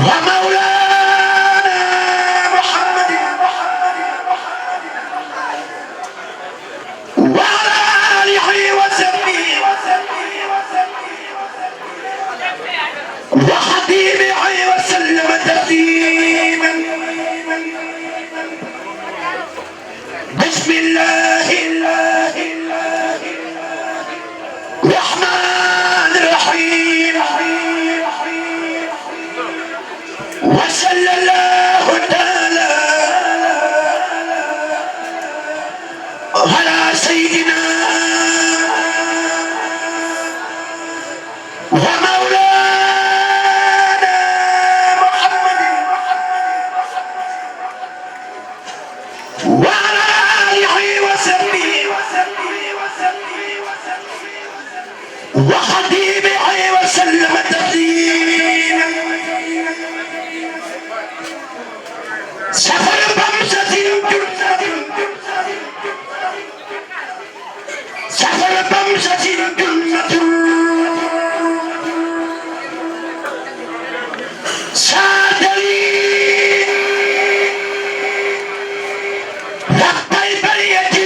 ومولانا محمد وعلى آله وصحبه وخديمه وسلم تسليما. بسم الله الرحمن الرحيم وصلى الله تعالى على سيدنا ومولانا محمد وعلى آله وصحبه وخديمه وسلم تسليما. سفر بمسة جنة سفر بمسة جنة سادلي رب البرية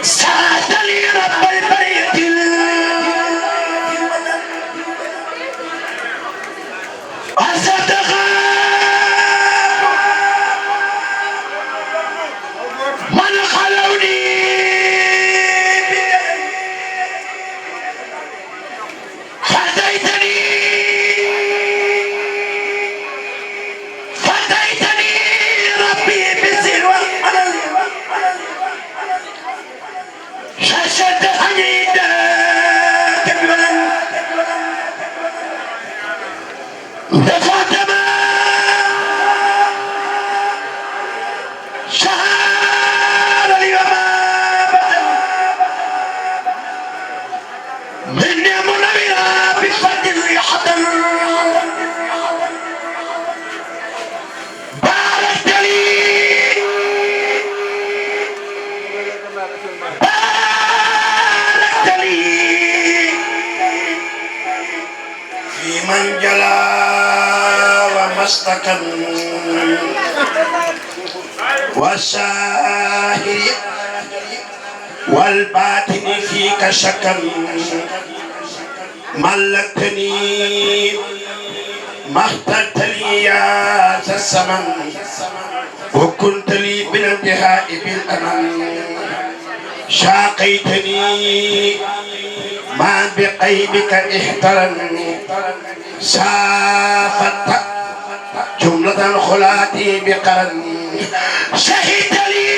سادلي رب البرية أصدقاء من خلوني فديتني ربي بالسلوى شاشة حديدة فاطمة شهر اليوم من منورة بفضل حضر باركت لي في من جلا ومستكن والساهر والباطن فيك شكا ملكتني ما اخترت لي يا ذا الزمن وكنت لي بالانتهاء بالأمل شاقيتني ما بقيدك احترم سافت جملة الخلات بقرن شهدت لي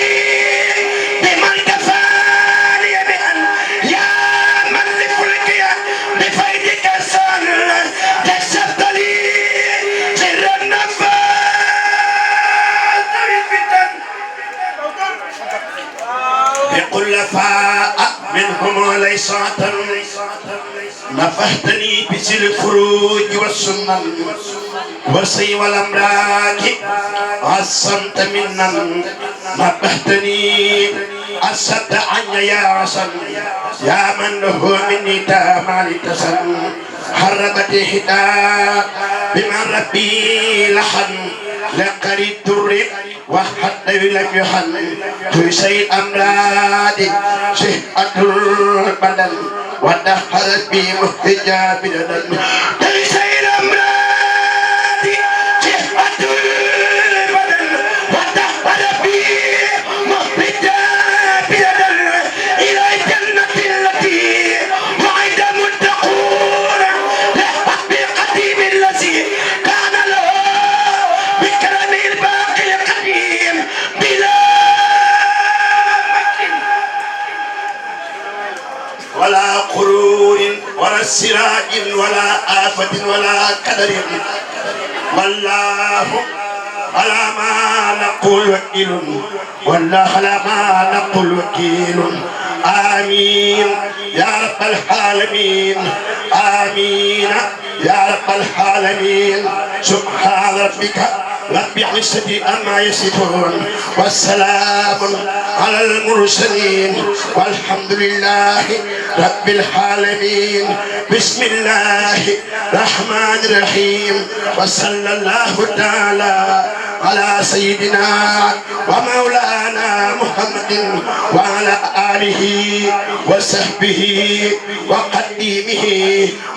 بمن كفاني بأن يا من لفلك بفيدك سر كشفت لي سر النفاذ بالفتن بخلفاء منهم ليس نفحتني بسل الفروج والسنن والسي والأملاك عصمت منا نبهتني أسد عني يا عصم يا من له مني تامال تسن حربت حدا بمن ربي لحن لقري الدر وحد لم يحن تسي الأمراض صحة البدن ودخلت بي محجاب بدن تسي الأمراض صحة البدن ودخلت بي محجاب بدن إلى الجنة التي وعد متقون لحق بقديم الذي كان له بكرم الباقي القديم بلا مكن ولا قرور ولا سراج ولا آفة ولا قدر والله على ما نقول وكيل والله على ما نقول وكيل آمين يا رب العالمين آمين يا رب العالمين سبحان ربك رب العزة عما يصفون والسلام على المرسلين والحمد لله رب العالمين بسم الله الرحمن الرحيم وصلى الله تعالى على سيدنا ومولانا محمد وعلى آله وصحبه وقديمه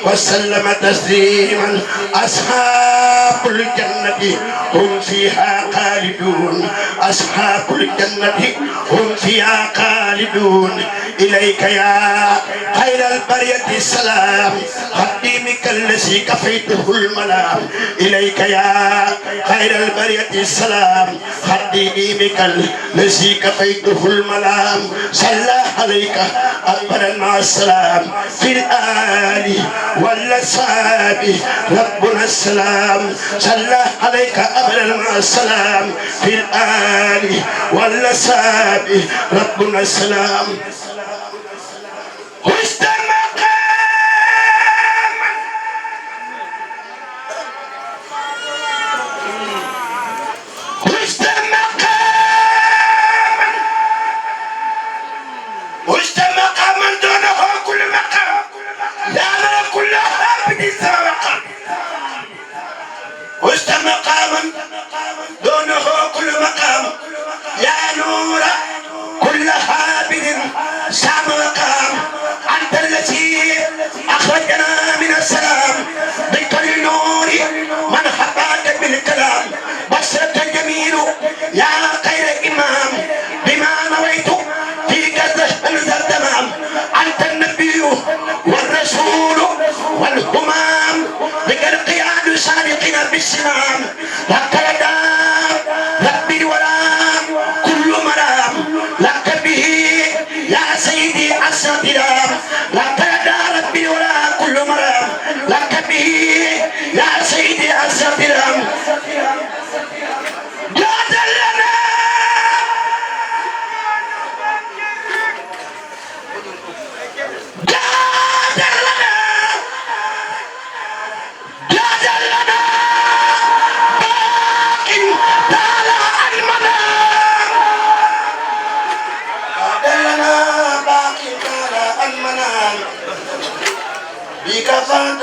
وسلم تسليما أصحاب الجنة هم فيها خالدون أصحاب الجنة هم فيها خالدون إليك يا خير البرية السلام خديمك الذي كفيته الملام إليك يا خير البرية السلام خديمك الذي كفيته الملام صلى عليك أكبر مع السلام في الآل والأصحاب ربنا السلام صلى عليك أكبر مع السلام في الآل والأصحاب ربنا السلام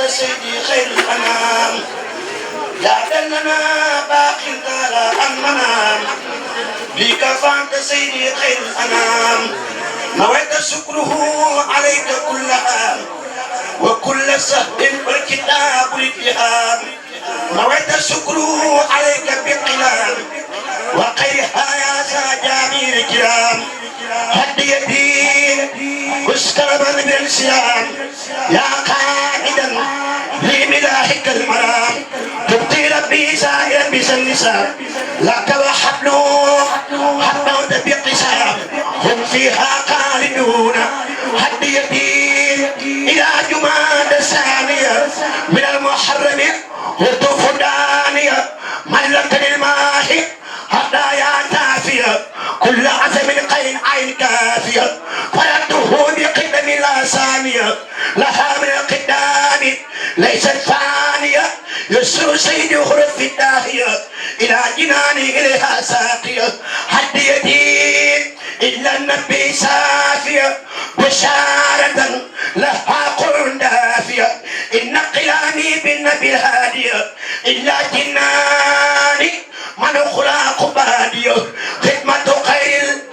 سيدي خير الأنام يا دلنا باقي دار المنام بك فانت سيدي خير الأنام نويت شكره عليك كل عام وكل سهل والكتاب الاتهام نويت شكره عليك بقلام وخيرها يا ساجامي الكرام هديتي مستقبل بالسلام يا قائدا لملاحك المرام تبقي ربي سائرا بسلسام لك وحبله حبوت بقسام هم فيها خالدون هديتي إلى جماد الثانية من المحرم هتوف دانية ملك الماهي هدايا تافية كل عزم قين عين كافية فيده بقدم لا ثانية لها من القدام ليست فانية يسر سيد خرف الداهية إلى جناني إليها ساقية هديتي إلا النبي سافية بشارة لها قرن دافية إن قلاني بالنبي الهادية إلا جناني من خلاق بادية خدمة خير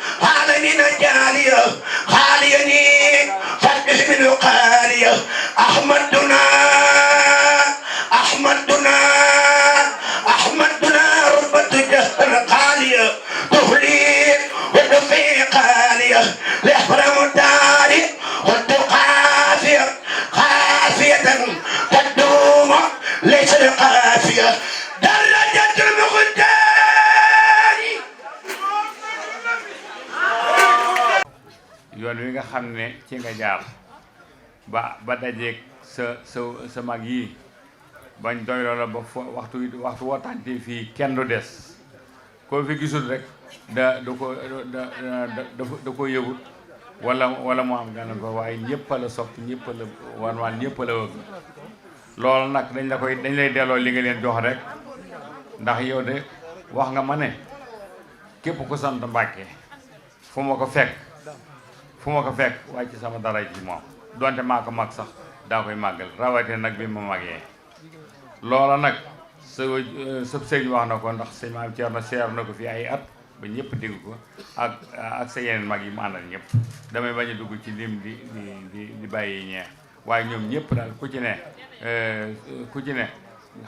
العالمين جالية خاليني فرده من قالية أحمدنا أحمدنا أحمدنا ربة جهر قالية تهليك ودفي قالية لحرم الداري والتقافية قافية تدوم ليس القافية درجة المغداري yoon wi nga xam ne ci nga jaar ba dajeeg sa mag yi bañ doy loola ba waxtu woo tàntee fii kenn du des koo fi gisul rek da ko yëgut wala mu am gànna ko waaye ñëpp a la sopp ñëpp a la wanwaan ñëpp a la wëgg loolu nag dañ lay delloo li nga leen jox rek ndax yow de wax nga ma ne képp ku sant Mbàkke fu ma ko fekk wàcc sama dara ji moom donte maa ko mag sax daa koy màggal rawate nag bi ma magee loola nag sa sëñ wax na ko ndax sëñ maam Thierno seer na ko fi ay at ba ñëpp dégg ko ak sa yeneen mag yi mu àndal ñëpp damay bañ a dugg ci lim di bàyyi ñeex waaye ñoom ñëpp daal ku ci ne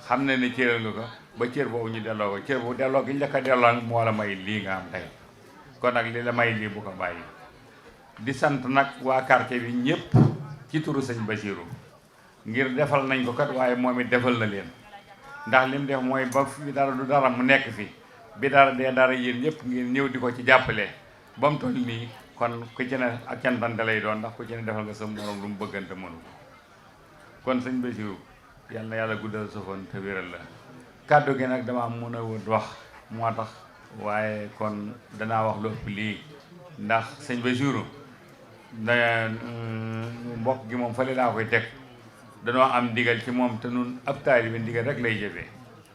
xam na ne cëral nga ko ba cër boobu ñu delloo ko cër boobu delloo gi ñu la ko delloo moo la may lii nga am tey kon nag li la may lii bu ko bàyyi di sant nag waa quartier bi ñëpp ci turu sëñ Basiru ngir defal nañ ko kat waaye moom it defal na leen ndax lim def mooy ba fi dara du dara mu nekk fi bi dara dee dara yéen ñëpp ngeen ñëw di ko ci jàppale ba mu toll nii kon ku ci ne ak cantante lay doon ndax ku ci ne defal nga sa morom lu mu bëggante mënu ko kon sëñ Basiru yal na yàlla guddal sa fan te wéral la kàddu gi nag dama mun a wut wax moo tax waaye kon danaa wax lu ëpp lii ndax sëñ Basiru mbokk gi moom fële laa koy teg danoo am ndigal ci moom te nun ab taalibe ndigal rek lay jëfee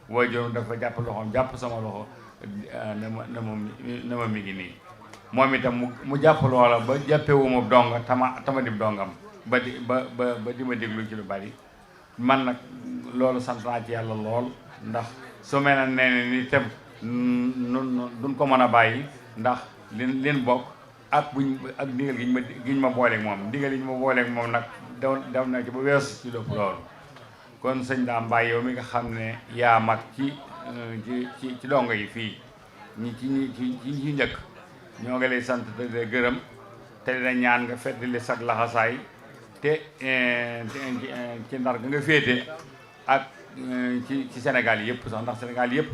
waajuram dafa jàpp loxoom jàpp sama loxo ne ma mi ngi nii moom itam mu jàpp loola ba jàppewu ma donga tama dib dongam ba di ma déglu ci lu bari man nag loolu sant naa ci yàlla lool ndax su mel na nee ni itam duñ ko mën a bàyyi ndax lin bokk ak ndigal giñ ma booleeg moom ndigal yi ñu ma booleeg moom nag daw na ci ba weesu ci lépp loolu kon sëñ Dame Mbaye yow mi nga xam ne yaa mag ci dongo yi fii ci njëkk ñoo ngi lay sant te di gërëm te dina ñaan nga feddali sag laxasaay te ci ndar ga nga féete ak ci Sénégal yëpp sax ndax Sénégal yëpp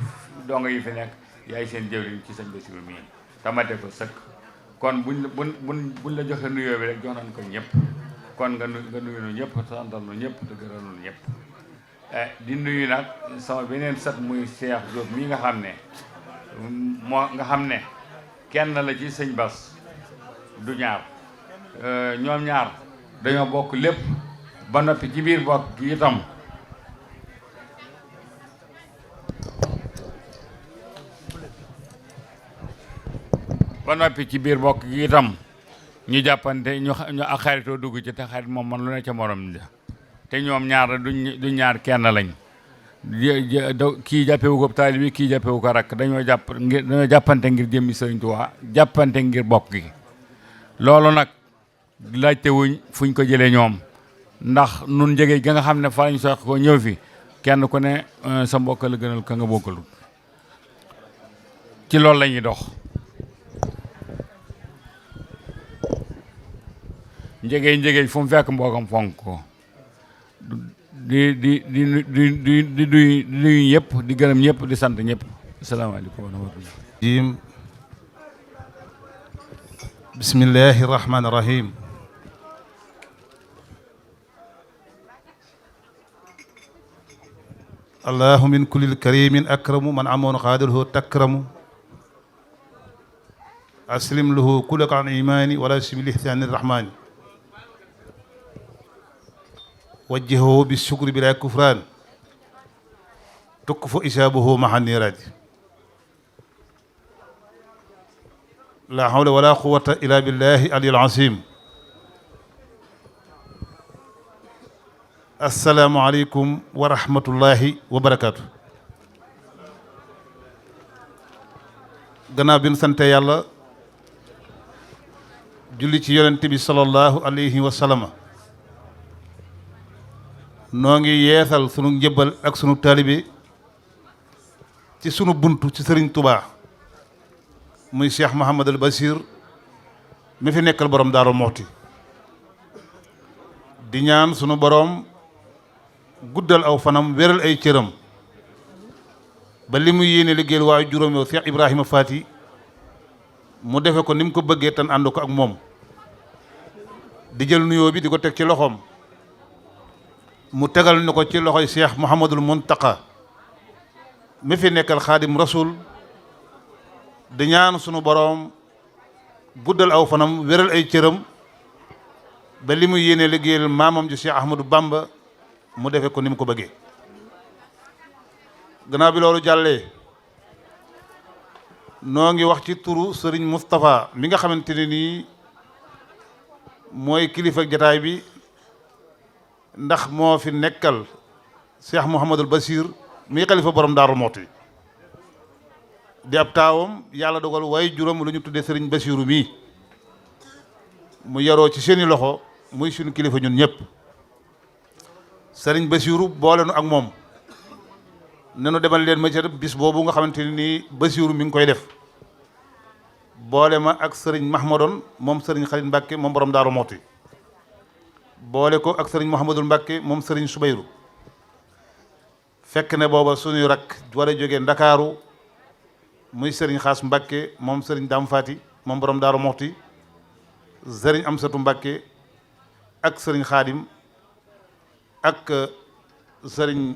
dongo yi fi nekk yaay seen jëwriñ ci sëñ Bassirou mii tamate ko sëkk kon buñ la joxe nuyoo bi rek jox nañ ko ñëpp kon nga nuyu nu ñëpp santal nu ñëpp te gërëm nu ñëpp di nuyu nag sama beneen sët muy Cheikh Diop mii nga xam ne nga xam ne kenn la ci sëñ Bass du ñaar ñoom ñaar dañoo bokk lépp ba noppi ci biir bokk gi itam ñu jàppante ñu ak xaritoo dugg ci te xarit moom man lu ne ca morom te ñoom ñaar du ñaar kenn lañ kii jàppewu ko taalibe bi kii jàppewu ko rakk dañoo jàppante ngir jëmmi Sëriñ Tuubaa jàppante ngir bokk gi loolu nag laajte wuñ fuñ ko jëlee ñoom ndax nun njëgee ga nga xam ne fa lañ sox ko ñëw fi kenn ku ne sa mbokk la gënal ka nga bokkalut ci loolu la ñuy dox njëgee fu mu fekk mbookam fonk ko di nuyu ñëpp di gërëm ñëpp di sant ñëpp asalaamaaleykum wa rahmatullah bismillahi rahmani rahim allahu min kulli karimin akramu man amoon xaadalhu takramu aslim lahu kullaka an imani wala sibil ihsani rahmani wajjihahu bi shukri bila kufran tukfu isaabuhu maha niraaj la hawla wala quwwata illa billahi aliyil azim assalaamu aleykum wa rahmatullahi wa barakaatu gannaaw bi nu sante yàlla julli ci yonent bi sallallahu alayhi wa sallama noo ngi yeesal sunu njëbbal ak sunu taalibe ci sunu buntu ci Sëriñ Tubaa muy Cheikh Mouhamadul Bachir mi fi nekkal borom Daaru Muxti di ñaan sunu borom guddal aw fanam wéral ay cëram ba li mu yéene liggéeyal waayu juróom yow Cheikh Ibrahima Fati mu defe ko ni mu ko bëggee tan ànd ko ak moom di jël nuyoo bi di ko teg ci loxoom mu tegal ni ko ci loxoy Cheikh Mouhamadul Muntaqa mi fi nekkal xaadim rasul di ñaan sunu boroom guddal aw fanam wéral ay cëram ba li mu yéene liggéeyal maamam ji Cheikh Ahmadou Bamba mu defe ko ni mu ko bëggee gannaaw bi loolu jàllee noo ngi wax ci turu Serigne Moustapha mi nga xamante ne nii mooy kilifa jataay bi ndax moo fi nekkal Cheikh Mouhamadul Bachir mi xalifa borom Daaru Muxti di ab taawam yàlla dogal way juróom lu ñu tuddee sëriñ Bachiru mii mu yaroo ci seeni loxo muy suñu kilifa ñun ñëpp sëriñ Bachiru boole nu ak moom nenu demal leen ma ci bis boobu nga xamante ni Bachiru mi ngi koy def boole ma ak sëriñ Mahmadon moom sëriñ Xalit Mbàkke moom borom Daaru Muxti boole ko ak sëriñ Mouhamadul Mbàkke moom sëriñ Subayru fekk ne booba suñuy rakk war a jógee Ndakaaru muy sëriñ Xaas Mbàkke moom sëriñ Daam Faati moom borom Daaru Muxti sëriñ Amsatu Mbàkke ak sëriñ Xaadim ak sëriñ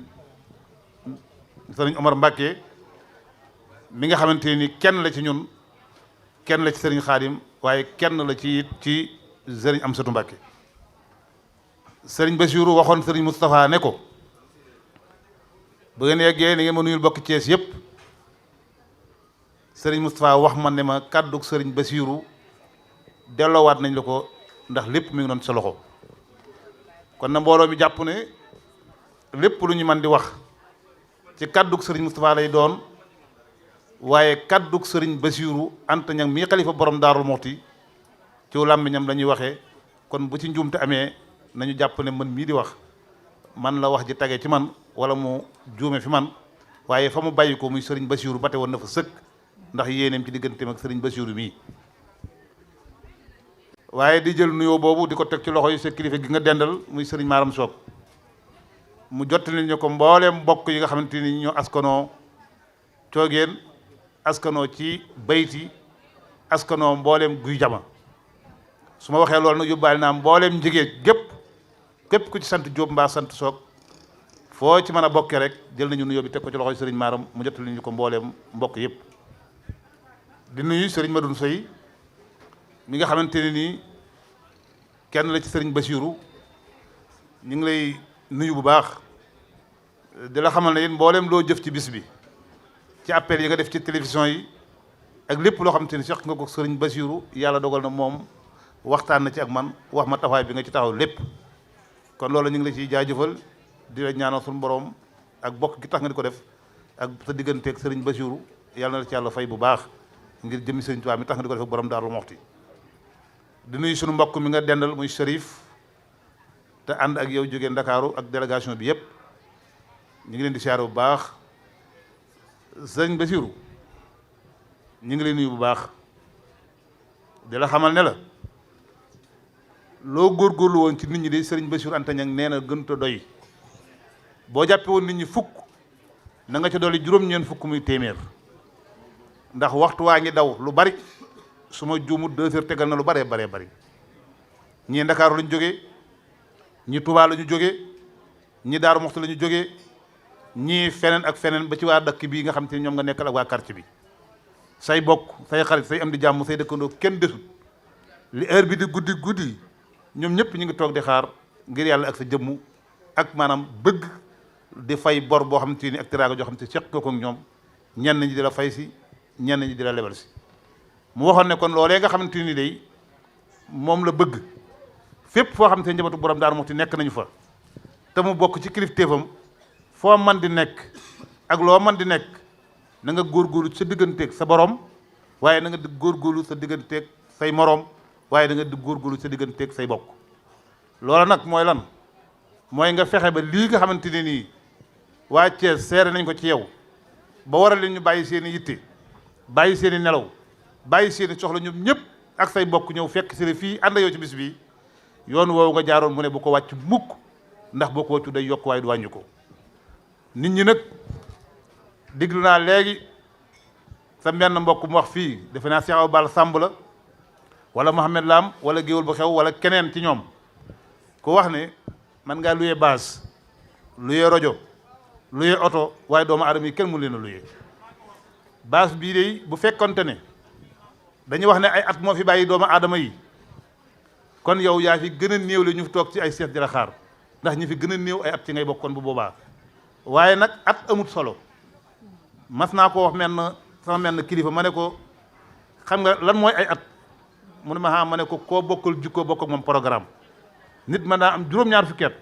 Omar Mbàkke mi nga xamante ni kenn la ci ñun kenn la ci sëriñ Xaadim waaye kenn la ci it ci sëriñ Amsatu Mbàkke sëriñ Bachiru waxoon sëriñ Moustapha ne ko bu ngeen yeggee ni ngeen ma nuyul bokk Cees yépp sëriñ Moustapha wax ma ne ma kàddug sëriñ Bachiru delloowaat nañ la ko ndax lépp mi ngi doon sa loxo kon na mbooloo mi jàpp ne lépp lu ñu mën di wax ci kàddug sëriñ Moustapha lay doon waaye kàddug sëriñ Bachiru Anta Ñaŋ mii xalifa borom Daaru Muxti ci làmmiñam la ñuy waxee kon bu ci njuumte amee nañu jàpp ne man mii di wax man la wax ji tagee ci man wala mu juume fi man waaye fa mu bàyyi ko muy sëriñ Bachiru bate woon na fa sëkk ndax yéeneem ci digganteem ak sëriñ Bachiru mii waaye di jël nuyoo boobu di ko teg ci loxo yi sa kilifa gi nga dendal muy sëriñ Maaram Soog mu jottali ñu ko mbooleem mbokk yi nga xamante ni ñoo askanoo coogeen askanoo ci bayti askanoo mbooleem guy jama su ma waxee loolu nag yóbbaale naa mbooleem njigéen képp ku ci sant Jóob mbaa sant Soog foo ci mën a bokkee rek jël nañu nuyoo bi teg ko ci loxoy sëriñ Maaram mu jottali ñu ko mbooleem mbokk yëpp di nuyu sëriñ Madoun Sey mi nga xamante ne nii kenn la ci sëriñ Bachiru ñu ngi lay nuyu bu baax di la xamal ne yéen mbooleem loo jëf ci bis bi ci appel yi nga def ci télévision yi ak lépp loo xamante ni seq nga ko sëriñ Bachiru yàlla dogal na moom waxtaan na ci ak man wax ma taxawaay bi nga ci taxaw lépp kon loolu ñu ngi la ciy jaajëfal di la ñaanal suñu borom ak bokk gi tax nga di ko def ak sa digganteeg sëriñ Bachiru yàlla na la ci yàlla fay bu baax ngir jëmmi sëriñ Tuubaa mi tax nga di ko def ak borom Daaru Muxti di nuyu suñu mbokk mi nga dendal muy Cherif te ànd ak yow jógee Ndakaaru ak délégation bi yëpp ñu ngi leen di siyaare bu baax sëriñ Bachiru ñu ngi leen nuyu bu baax di la xamal ne la loo góorgóorlu woon ci nit ñi de sëriñ Bachiru Anta Ñaŋ nee na gënta doy boo jàppe woon nit ñi fukk na nga ca dolli juróom-ñeent fukk muy téeméer ndax waxtu waa ngi daw lu bari su ma juumut 2 heures tegal na lu baree bari ñii Ndakaaru la ñu jógee ñi Tuubaa la ñu jógee ñi Daaru Muxti la ñu jógee ñii feneen ak feneen ba ci waa dëkk bii nga xam te ni ñoom nga nekkal ak waa quartier bi say bokk say xarit say am di jàmm say dëkkandoo kenn desut li heure bi di guddi ñoom ñëpp ñu ngi toog di xaar ngir yàlla ak sa jëmmu ak maanaam bëgg di fay bor boo xam te ni ak teraanga joo xam te seq nga ko ak ñoom ñenn ñi di la fay si ñenn ñi di la lebal si mu waxoon ne kon loolee nga xamante ni day moom la bëgg fépp foo xam te njabootu borom Daaru Muxti nekk nañu fa te mu bokk ci kilifteefam foo man di nekk ak loo man di nekk na nga góorgóorlu sa digganteeg sa borom waaye na nga di góorgóorlu sa digganteeg say moroom waaye da nga di góorgóorlu sa digganteeg say bokk loola nag mooy lan mooy nga fexe ba lii nga xamante ne nii waa Thiès seere nañ ko ci yow ba waral leen ñu bàyyi seen i yitte bàyyi seen i nelaw bàyyi seen i soxla ñoom ñëpp ak say bokk ñëw fekk si fii ànd yow ci bis bi yoon woowu nga jaaroon mu ne bu ko wàcc mukk ndax boo ko wàccu day yokk waaye du wàññi ko nit ñi nag diglu naa léegi sa benn mbokk mu wax fii defe naa Cheikh Awa Balla Samb la wala Mohamed Lam wala géwél bu xew wala keneen ci ñoom ku wax ne man ngaa luyee base luyee rajo luyee oto waaye doomu aadama yi kenn mu leen a luyee base bii de bu fekkonte ne dañuy wax ne ay at moo fi bàyyi doomu aadama yi kon yow yaa fi gën a néew la ñu fi toog ci ay seet di la xaar ndax ñi fi gën a néew ay at ci ngay bokkoon bu boobaa waaye nag at amut solo mas naa ko wax sama menn kilifa ma ne ko xam nga lan mooy ay at mu ne ma ma ne ko koo bokkal jukkoo bokk ak moom programme nit mën naa am juróom-ñaar fukki at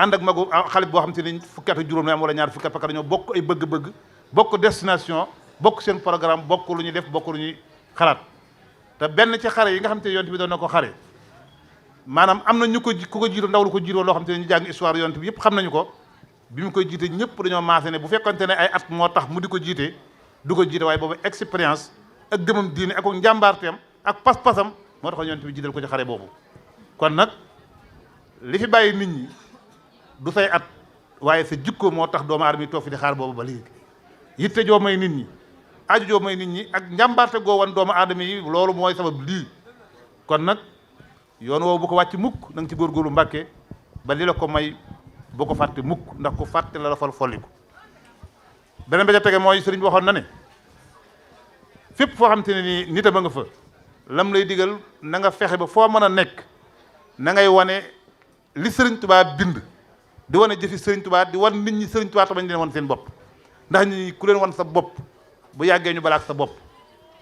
ànd ak magu xale boo xam te ne fukki at ak juróom la am wala ñaar fukki at parce que dañoo bokk ay bëgg-bëgg bokk destination bokk seen programme bokk lu ñuy def bokk lu ñuy xalaat te benn ci xare yi nga xam te ne yonent bi doon na ko xare maanaam am na ñu ko ku ko jiitoo ndaw lu ko jiitoo loo xam te ne ñu jàng histoire yonent bi yëpp xam nañu ko bi mu koy jiite ñëpp dañoo maase ne bu fekkonte ne ay at moo tax mu di ko jiite du ko jiite waaye boobu expérience ak gëmam diine ak njàmbaarteem ak pas-pasam moo tax yonent bi jiital ko ci xare boobu kon nag li fi bàyyi nit ñi du say at waaye sa jikko moo tax doomu aadama yi toog fi di xaar boobu ba léegi yitte joo may nit ñi aju joo may nit ñi ak njàmbaarte goo wan doomu aadama yi loolu mooy sabab lii kon nag yoon woowu bu ko wàcc mukk na nga ci góorgóorlu Mbàkke ba li la ko may bu ko fàtte mukk ndax ku fàtte la fal folliku beneen ba ca tege mooy sëriñ bi waxoon na ne fépp foo xam te ne nii nit a ba nga fa lam lay digal na nga fexe ba foo mën a nekk na ngay wane li sëriñ Tuubaa bind di wane jëfi sëriñ Tuubaa di wan nit ñi sëriñ Tuubaa te bañ leen wan seen bopp ndax ñi ku leen wan sa bopp bu yàggee ñu balaak sa bopp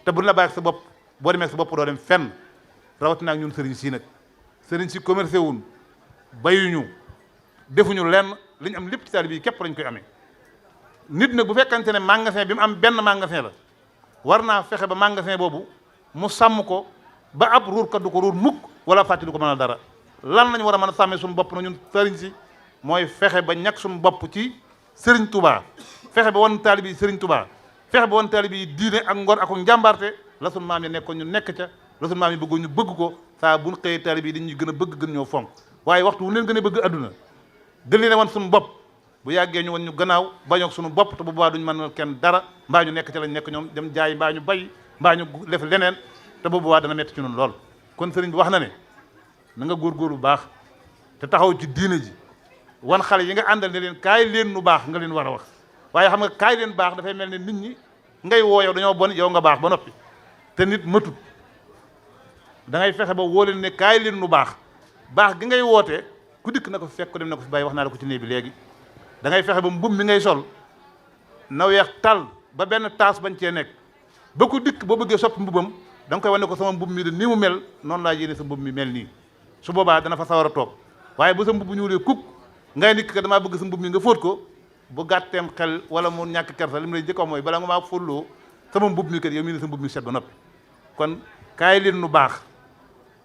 te bu la balaak sa bopp boo demee sa bopp doo dem fenn rawatina ak ñun sëriñ si nag sëriñ si commercé wuñ bayuñu defuñu lenn li ñu am lépp ci taalibe bi képp lañ koy amee nit nag bu fekkante ne magasin bi mu am benn magasin la war naa fexe ba magasin boobu mu sàmm ko ba ab ruurkat du ko ruur mukk wala fàtte du ko mën a dara lan lañu war a mën a sàmmee suñu bopp na ñun sëriñ si mooy fexe ba ñàkk suñu bopp ci sëriñ Touba fexe ba wan taalibe yi sëriñ Touba fexe ba wan taalibe yi diine ak ngor ak njàmbaarte la suñu maam yi nekkoon ñu nekk ca la suñu maam yi bëggoon ñu bëgg ko saa buñ xëyee taalibe yi dañuy gën a bëgg gën ñoo fonk waaye waxtu wu leen gën a bëgg adduna gën leen a wan suñu bopp bu yàggee ñu wan ñu gannaaw bañoog suñu bopp te bu boobaa duñ mën kenn dara mbaa ñu nekk ca lañ nekk ñoom dem jaay mbaa ñu bay mbaa ñu def leneen te bu boobaa dana metti ci ñun lool kon sëriñ bi wax na ne na nga góorgóorlu bu baax te taxaw ci diine ji wan xale yi nga àndal ne leen kaay leen nu baax nga leen war a wax waaye xam nga kaay leen baax dafay mel ne nit ñi ngay woo yow dañoo bon yow nga baax ba noppi te nit matut da ngay fexe ba woo leen ne kaay leen nu baax baax gi ngay wootee ku dikk na ko fekk ko dem na ko fi bàyyi wax naa la ko ci néeg bi léegi da ngay fexe ba mbubb mi ngay sol na weex tal ba benn taas bañ cee nekk ba ku dikk boo bëggee soppi mbubbam da nga koy wane ko sama mbubb mi de nii mu mel noonu laa yéene sa mbubb mi mel nii su boobaa dana fa sawar a toog waaye bu sa mbubb ñuulee kuk ngay nikk ka damaa bëgg sa mbubb mi nga fóot ko bu gàtteem xel wala mu ñàkk kersa li mu lay jëkko mooy bala nga maa fóotloo sama mbubb mi kat yow mii ne sa mbubb mi set ba noppi kon kaay leen nu baax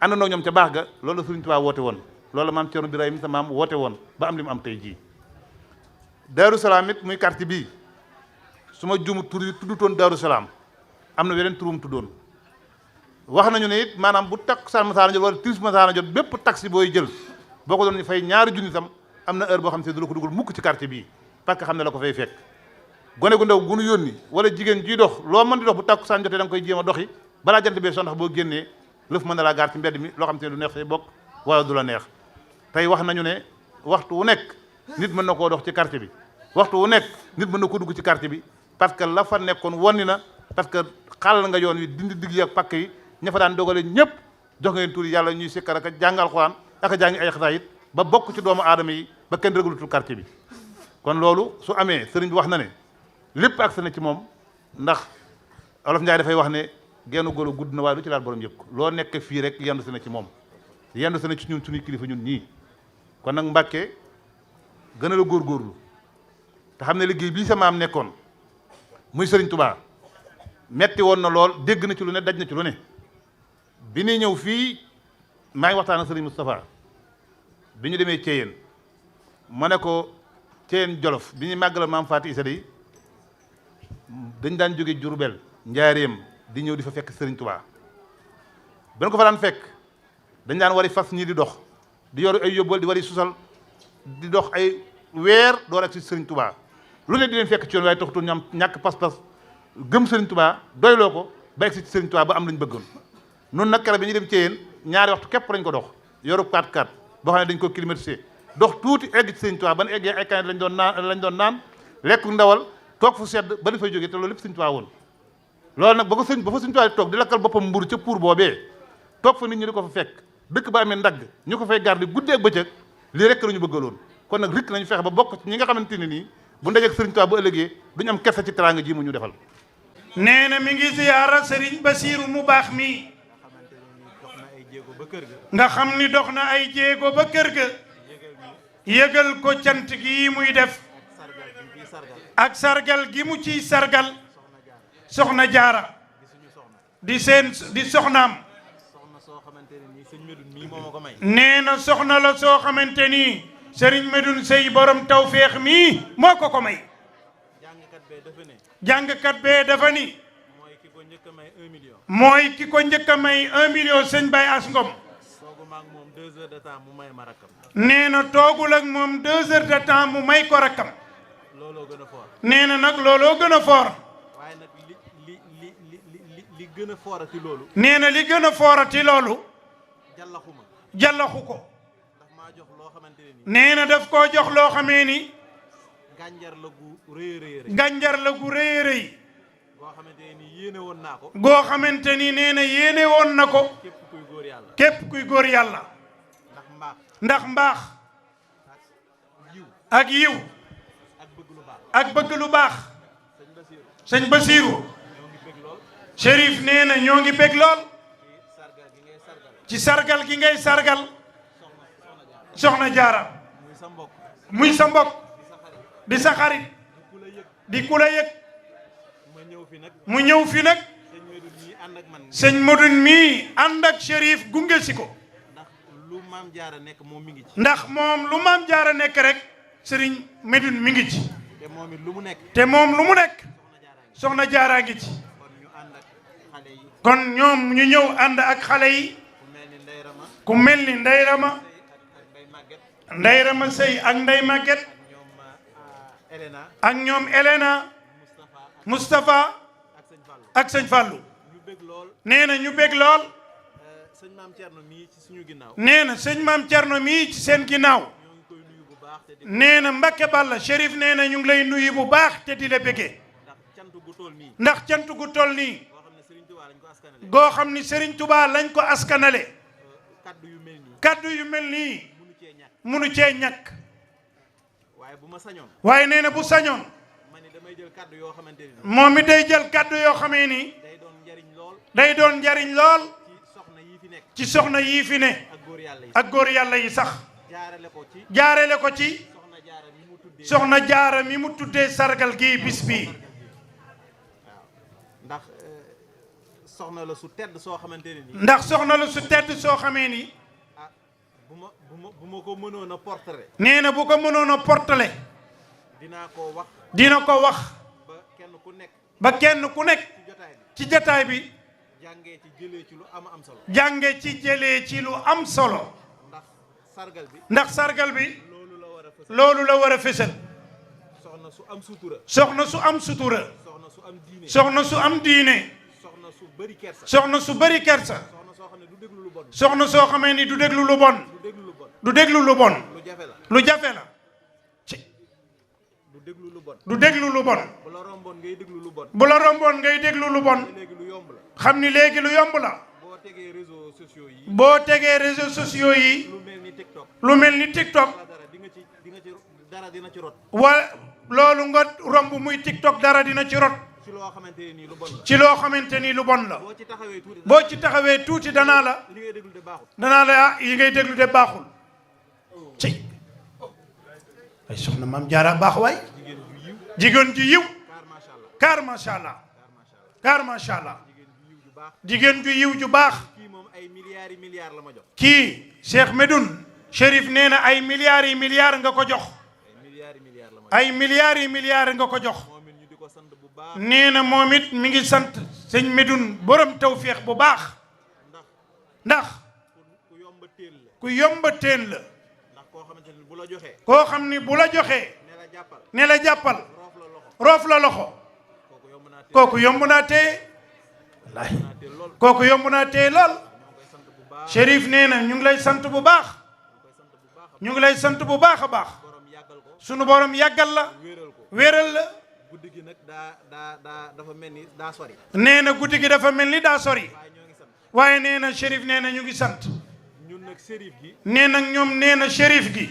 ànd noo ñoom ca baax ga loolu la Sëriñ Tuubaa woote woon loolu la maam Cerno Birahim sa maam woote woon ba am li mu am tey jii Daaru Salaam it muy quartier bii su ma jumu tur yi tuddutoon Daaru Salaam am na weneen turum tuddoon wax nañu ne it maanaam bu takkusaan masaana jot wala timis masaana jot bépp taxi booy jël boo ko doon ñu fay ñaari junni tam am na heure boo xam ne du la ko dugal mukk ci quartier bii parce que xam ne la ko fay fekk gone gu ndaw gu nu yónni wala jigéen jiy dox loo mën di dox bu takkusaan jotee da nga koy jéem a doxi balaa jant bee so ndax boo génnee lëf mën na laa gaar ci mbedd mi loo xam te ne du neex say bokk wala du la neex tey wax nañu ne waxtu wu nekk nit mën na koo dox ci quartier bi waxtu wu nekk nit mën na ko dugg ci quartier bi parce que la fa nekkoon wonni na parce que xàll nga yoon wi dindi digg yi ak pakk yi ña fa daan dogale ñëpp jox nga leen tur yàlla ñuy sikkar ak jàng alxuraan ak a jàngi ay xasaayit ba bokk ci doomu aadama yi ba kenn régulatul quartier bi kon loolu su amee sëriñ bi wax na ne lépp ak sa ne ci moom ndax olof Njaay dafay wax ne genn golo gudd na waaye lu ci laal borom yëpp ko loo nekk fii rek yendu si na ci moom yendu si na ci ñun suñuy kilifa ñun ñii kon nag Mbàkke gën a la góorgóorlu te xam ne liggéey bii sa maam nekkoon muy sëriñ Touba metti woon na lool dégg na ci lu ne daj na ci lu ne bi ñuy ñëw fii maa ngi waxtaan ak sëriñ Moustapha bi ñu demee Thiéyène ma ne ko Thiéyène Jolof bi ñuy màggalal maam Faati Isa yi dañ daan jóge Jurbel Njaaréem di ñëw di fa fekk sëriñ Touba ba ko fa daan fekk dañ daan wari fas ñii di dox di yor ay yóbbal di wari susal di dox ay weer door ak si sëriñ Touba lu ne di leen fekk ci yoon waaye taxutul ñu am ñàkk pas-pas gëm sëriñ Touba doyloo ko ba egsi ci sëriñ Touba ba am lañ bëggoon noonu nag kere bi ñu dem Thiéyène ñaari waxtu képp lañ ko dox yoru 4x4 boo xam ne dañ ko climatisé dox tuuti egg ci sëriñ Touba ban eggee ay kanet lañ doon naan lekk ndawal toog fu sedd ba dañ fay jógee te loolu lépp sëriñ Touba woon loolu nag ba fa sëriñ Touba toog di lakkal boppam mburu ca pour boobee toog fa nit ñi di ko fa fekk dëkk ba amee ndagg ñu ko fay garde guddee ak bëccëg lii rek la ñu bëggaloon kon nag rikk nañu fexe ba bokk ci ñi nga xamante ne nii bu ndajeek sëriñ Touba bu ëllëgee duñu am kersa ci teraanga ji mu ñu defal nee na mi ngi ziyaara sëriñ Basiiru mu baax mi nga xam ni dox na ay jéego ba kër ga yëgal ko cant gi muy def ak sargal gi mu ciy sargal soxna jaara di soxnaam nee na soxna la soo xamante ni Serigne Medoune Seye borom tawféex mii moo ko may jàngkat bee dafa ni mooy ki ko njëkk a may 1 million sëñ Baye As Ngom nee na toogul ak moom 2 heures de temps mu may ko rakkam nee na nag looloo gën a foor nee na li gën a foorati loolu jallaxu ko nee na daf koo jox loo xamee ni gànjar la gu rëy a rëy goo xamante ni nee na yéene woon na ko képp kuy góor yàlla ndax mbaax ak yiw ak bëgg lu baax sëñ Basiiru Chérif nee na ñoo ngi bég lool ci sargal gi ngay sargal soxna jaara muy sa mbokk di sa xarit di ku la yëg mu ñëw fi nag sëñ Medoune mii ànd ak Chérif gunge si ko ndax moom lu maam jaara nekk rek sëriñ Medoune mi ngi ci te moom lu mu nekk soxna jaaraa ngi ci kon ñoom ñu ñëw ànd ak xale yi ku mel ni Ndey Rama Sey ak Ndey Maguette ak ñoom Elena Moustapha ak sëñ Fallou nee na ñu bég lool nee na sëñ maam Thierno mii ci seen ginnaaw nee na Mbacke Balla Chérif nee na ñu ngi lay nuyu bu baax te di la béggee ndax cant gu toll nii goo xam ni Serigne Touba lañ ko askanale kaddu yu mel nii munu cee ñàkk waaye nee na bu sañoon moom it day jël kaddu yoo xamee ni day doon njariñ lool ci soxna yii fi ne ak góor yàlla yi sax jaarale ko ci soxna jaara mi mu tuddee sargal gi bis bi ndax soxna la su tedd soo xamante ne nii ndax soxna la su tedd soo xamee ni bu ma ko mënoon a portale nee na bu ko mënoon a portale dina ko wax ba kenn ku nekk ci jotaay bi jàngee ci jëlee ci lu am solo jànge ci jëlee ci lu am solo ndax sargal bi loolu la war a fësal soxna su am sutura soxna su am sutura soxna su am diine soxna su am diine soxna su bëri kersa soxna su bëri kersa soxna soo xam ne du déglu lu bon soxna soo xamee ni du déglu lu bon du déglu lu bon lu jafe la ci du déglu lu bon du déglu lu bon bu la romboon ngay déglu lu bon bu la romboon ngay déglu lu bon léegi lu yomb la xam ni léegi lu yomb la boo tegee réseaux sociaux yi boo tegee réseaux sociaux yi lu mel ni TikTok lu mel ni TikTok dara dina ci rot wala loolu nga romb muy TikTok dara dina ci rot ci loo xamante ne nii lu bon la ci loo xamante ni lu bon la boo ci taxawee tuuti boo ci taxawee tuuti danaa la li ngay déglu de baaxul danaa la ah yi ngay déglu de baaxul ci ay soxna maam jaara baax waay jigéen ju yiw kaar macha allah kaar macha allah jigéen ju yiw ju baax kii moom ay milliards la ma jox kii Cheikh Medoune Chérif nee na ay milliards yi milliards nga ko jox ay milliards yi milliards nga ko jox nee na moom it mi ngi sant sëñ Medoune borom tawféex bu baax ndax ku yomba teen la koo xam ni bu la joxee ne la jàppal roof la loxo kooku yomb naa téye wallaahi kooku yomb naa téye lool Chérif nee na ñu ngi lay sant bu baax ñu ngi lay sant bu baax a baax sunu borom yàggal la wéeral la guddi gi nag dafa mel ni daa sori nee na guddi gi dafa mel ni daa sori waaye nee na Chérif nee na ñu ngi sant ñun nag Chérif gi nee na ñoom nee na Chérif gi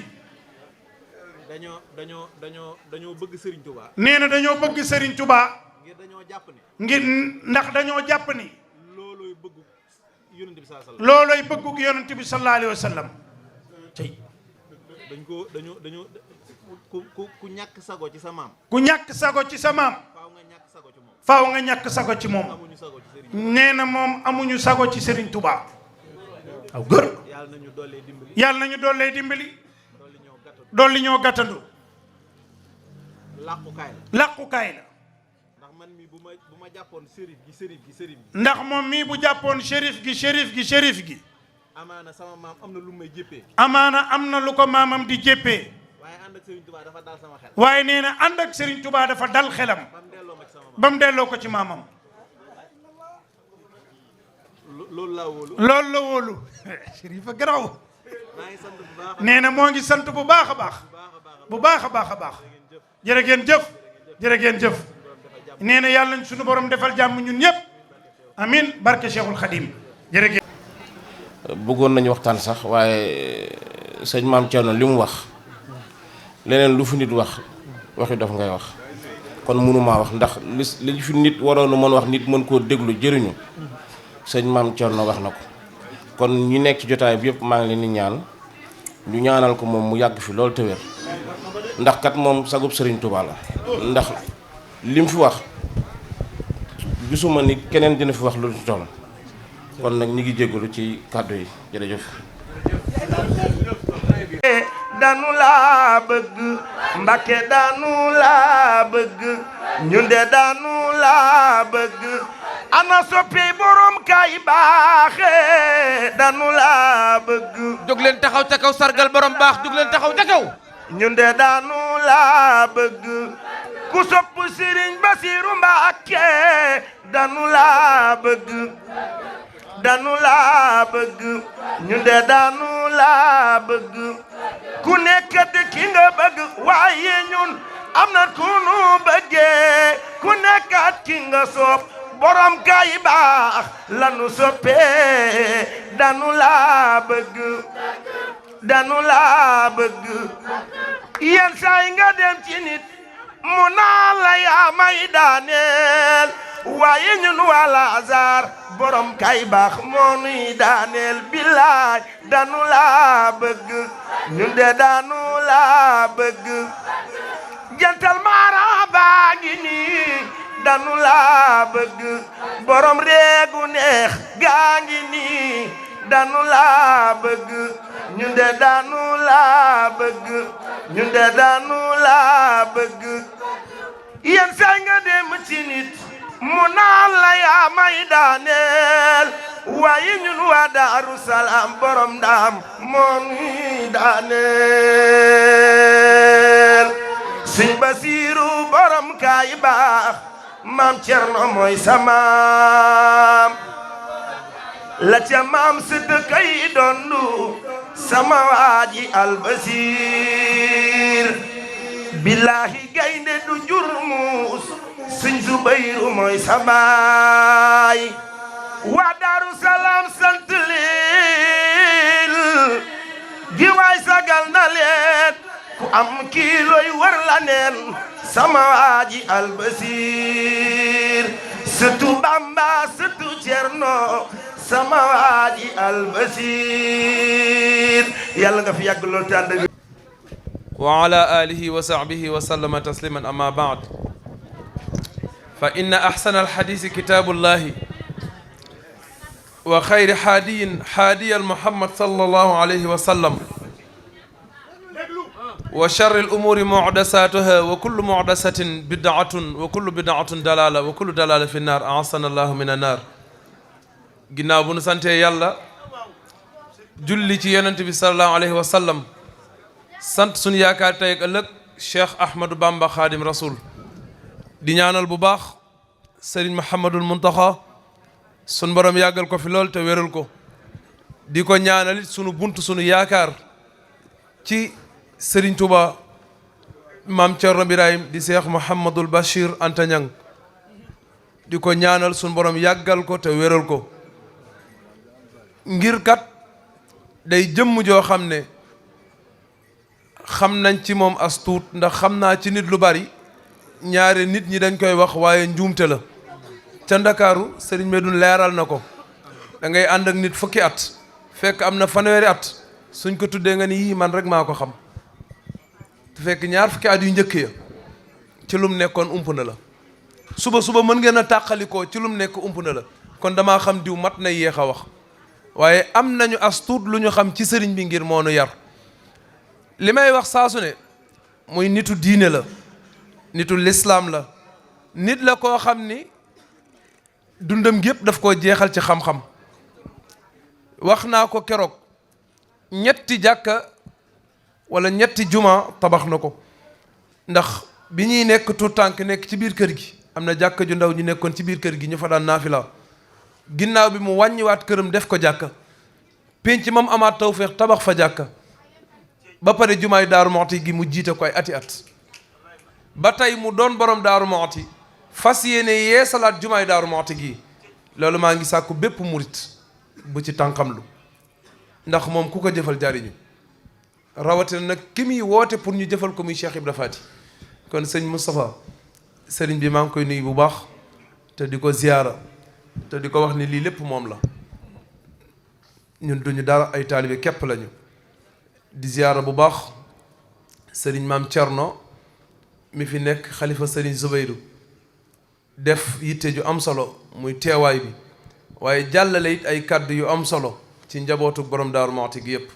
dañoo bëgg Serigne Touba nee na dañoo bëgg Serigne Touba ngir dañoo jàpp ni ngir ndax dañoo jàpp ni loolooy bëggu yonent bi sallallahu alayhi wasallam loolooy bëggug yonent bi sallallahu alayhi wa sallam dañu ku ñàkk sago ci sa maam. ku ñàkk sago ci sa maam. faaw nga ñàkk sago ci moom. nee na moom amuñu sago ci Serigne Touba. aw gër. yàlla nañu dollee dimbali. dolli ñoo gàttandu. làqukaay la. ndax man mii bu ma jàppoon sérif gi. ndax moom mii bu jàppoon shérif gi. amaana sama maam am na lu may jéppee. amaana am na lu ko maamam di jéppee. waaye ànd ak Serigne Touba dafa dal sama xel. waaye nee na ànd ak Serigne Touba dafa dal xelam. ba mu delloo ko ci maamam. loolu la wóolu. shérif a garaw. nee na moo ngi sant bu baax a baax. bu baax a baax. jërë ngeen jëf. nee na yàlla nañ suñu borom defal jàmm ñun ñëpp. amin barke Cheikhul Khadim. jërëjëf. bëggoon nañu waxtaan sax waaye sëñ Maam Thierno li mu wax leneen lu fi nit wax waxi dof ngay wax kon mënumaa wax ndax li fi nit waroon a mën wax nit mën koo déglu jëriñu sëñ Maam Thierno wax na ko kon ñi nekk ci jotaay bi yëpp maa ngi leen di ñaan ñu ñaanal ko moom mu yàgg fi loolu te wér ndax kat moom sagub Serigne Touba la ndax lim fi wax gisuma ni keneen dina fi wax lu toll kon nag ñi ngi jéggalu ci kàddu yi jërëjëf. danu laa bëgg Mbàkke danu laa bëgg ñun de danu laa bëgg ana soppi borom kay baaxe danu laa bëgg jóg leen taxaw ca kaw sargal borom baax jóg leen taxaw ca kaw ñun de danu laa bëgg ku sopp Sëriñ Basiru Mbàkke danu laa bëgg ñun de danu laa bëgg ku nekk de ki nga bëgg waaye ñun am na ku nu bëggee ku nekkat ki nga sopp borom kay baax lanu soppee danu laa bëgg yenn saay nga dem ci nit mu naa la yaa may daaneel waaye ñun wala azar borom kay baax moo nuy daaneel billaay danu laa bëgg ñun de danu laa bëgg jantal maara baa ngi nii danu laa bëgg borom reegu neex gaa ngi nii danu laa bëgg ñun de danu laa bëgg yenn saa nga dem ci nit mu naan la yaa may daaneel waaye ñun waa Daaru Salaam borom ndaam moo nuy daaneel Sëñ Basiru borom kaay baax Maam Cerno mooy sa maam la ca maam sëdd kay dondu sama waaji Albasiir billahi gaynde du jur muus Sëñ Zubayru mooy sa baay waa Daaru Salaam sant leen gi waay sagal na leen ku am kiiloy war la neen sama waaji Albasiir sëtu Bamba sëtu Cerno sama waaji Albasiir yàlla nga fi yàgg lool te ànd wa ala alihi wa sahbihi wa sallama tasliman amma ba'd fa inna ahsana alhadisi kitabullahi wa khayri hadiyan Muhammad sallallahu alayhi wa sallam wa sharri al-umuri muhdasatuha wa kullu muhdasatin bid'atun wa kullu bid'atin dalala wa kullu dalala fi an-nar a'azzana Allahu min an-nar ginnaaw bu nu santee yàlla julli ci yonent bi sallallahu alayhi wa sallam sant suñu yaakaar tey ak ëllëg Cheikh Ahmadou Bamba Khadim Rasoul di ñaanal bu baax Serigne Mouhamadul Mountakha sunu borom yàggal ko fi lool te wéral ko di ko ñaanalit sunu bunt sunu yaakaar ci Serigne Touba Maam Thierno Birahim di Cheikh Mouhamadul Bachir Anta Niang di ko ñaanal sunu borom yàggal ko te wéral ko ngir kat day jëmm joo xam ne xam nañ ci moom as tuut ndax xam naa ci nit lu bari ñaare nit ñi dañ koy wax waaye njuumte la ca Ndakaaru Serigne Medoune leeral na ko da ngay ànd ak nit fukki at fekk am na fanweeri at suñ ko tuddee nga ni yii man rek maa ko xam fekk ñaar fukki at yu njëkk ya ci lum nekkoon ump na la suba mën ngeen a tàqalikoo ci lum nekk ump na la kon damaa xam diw mat na yéex a wax waaye am nañu as tuut lu ñu xam ci sëriñ bi ngir moo nu yar li may wax saasu ne muy nitu diine la nitu lislaam la nit la koo xam ni dundam gépp daf koo jeexal ci xam-xam wax naa ko keroog ñetti jàkka wala ñetti juma tabax na ko ndax bi ñuy nekk tout tànk nekk ci biir kër gi am na jàkka ju ndaw ñu nekkoon ci biir kër gi ñu fa daan naafila ginnaaw bi mu wàññiwaat këram def ko jàkka pénc moom amaat tawféex tabax fa jàkka ba pare jumaay Daaru Muxti gi mu jiite ko ay ati at ba tey mu doon borom Daaru Muxti fas yéene yeesalaat jumaay Daaru Muxti gi loolu maa ngi sàkku bépp murit bu ci tànqamlu ndax moom ku ko jëfal jariñu rawatina nag ki muy woote pour ñu jëfal ko muy Cheikh Ibra Faty kon sëñ Moustapha sëriñ bi maa ngi koy nuyu bu baax te di ko ziyaara te di ko wax ni lii lépp moom la ñun duñu dara ay taalibe képp lañu di ziyaara bu baax sëriñ maam Thierno mi fi nekk xalifa sëriñ Zubayru def yitte ju am solo muy teewaay bi waaye jàllale it ay kàddu yu am solo ci njabootu borom Daaru Muxti gi yëpp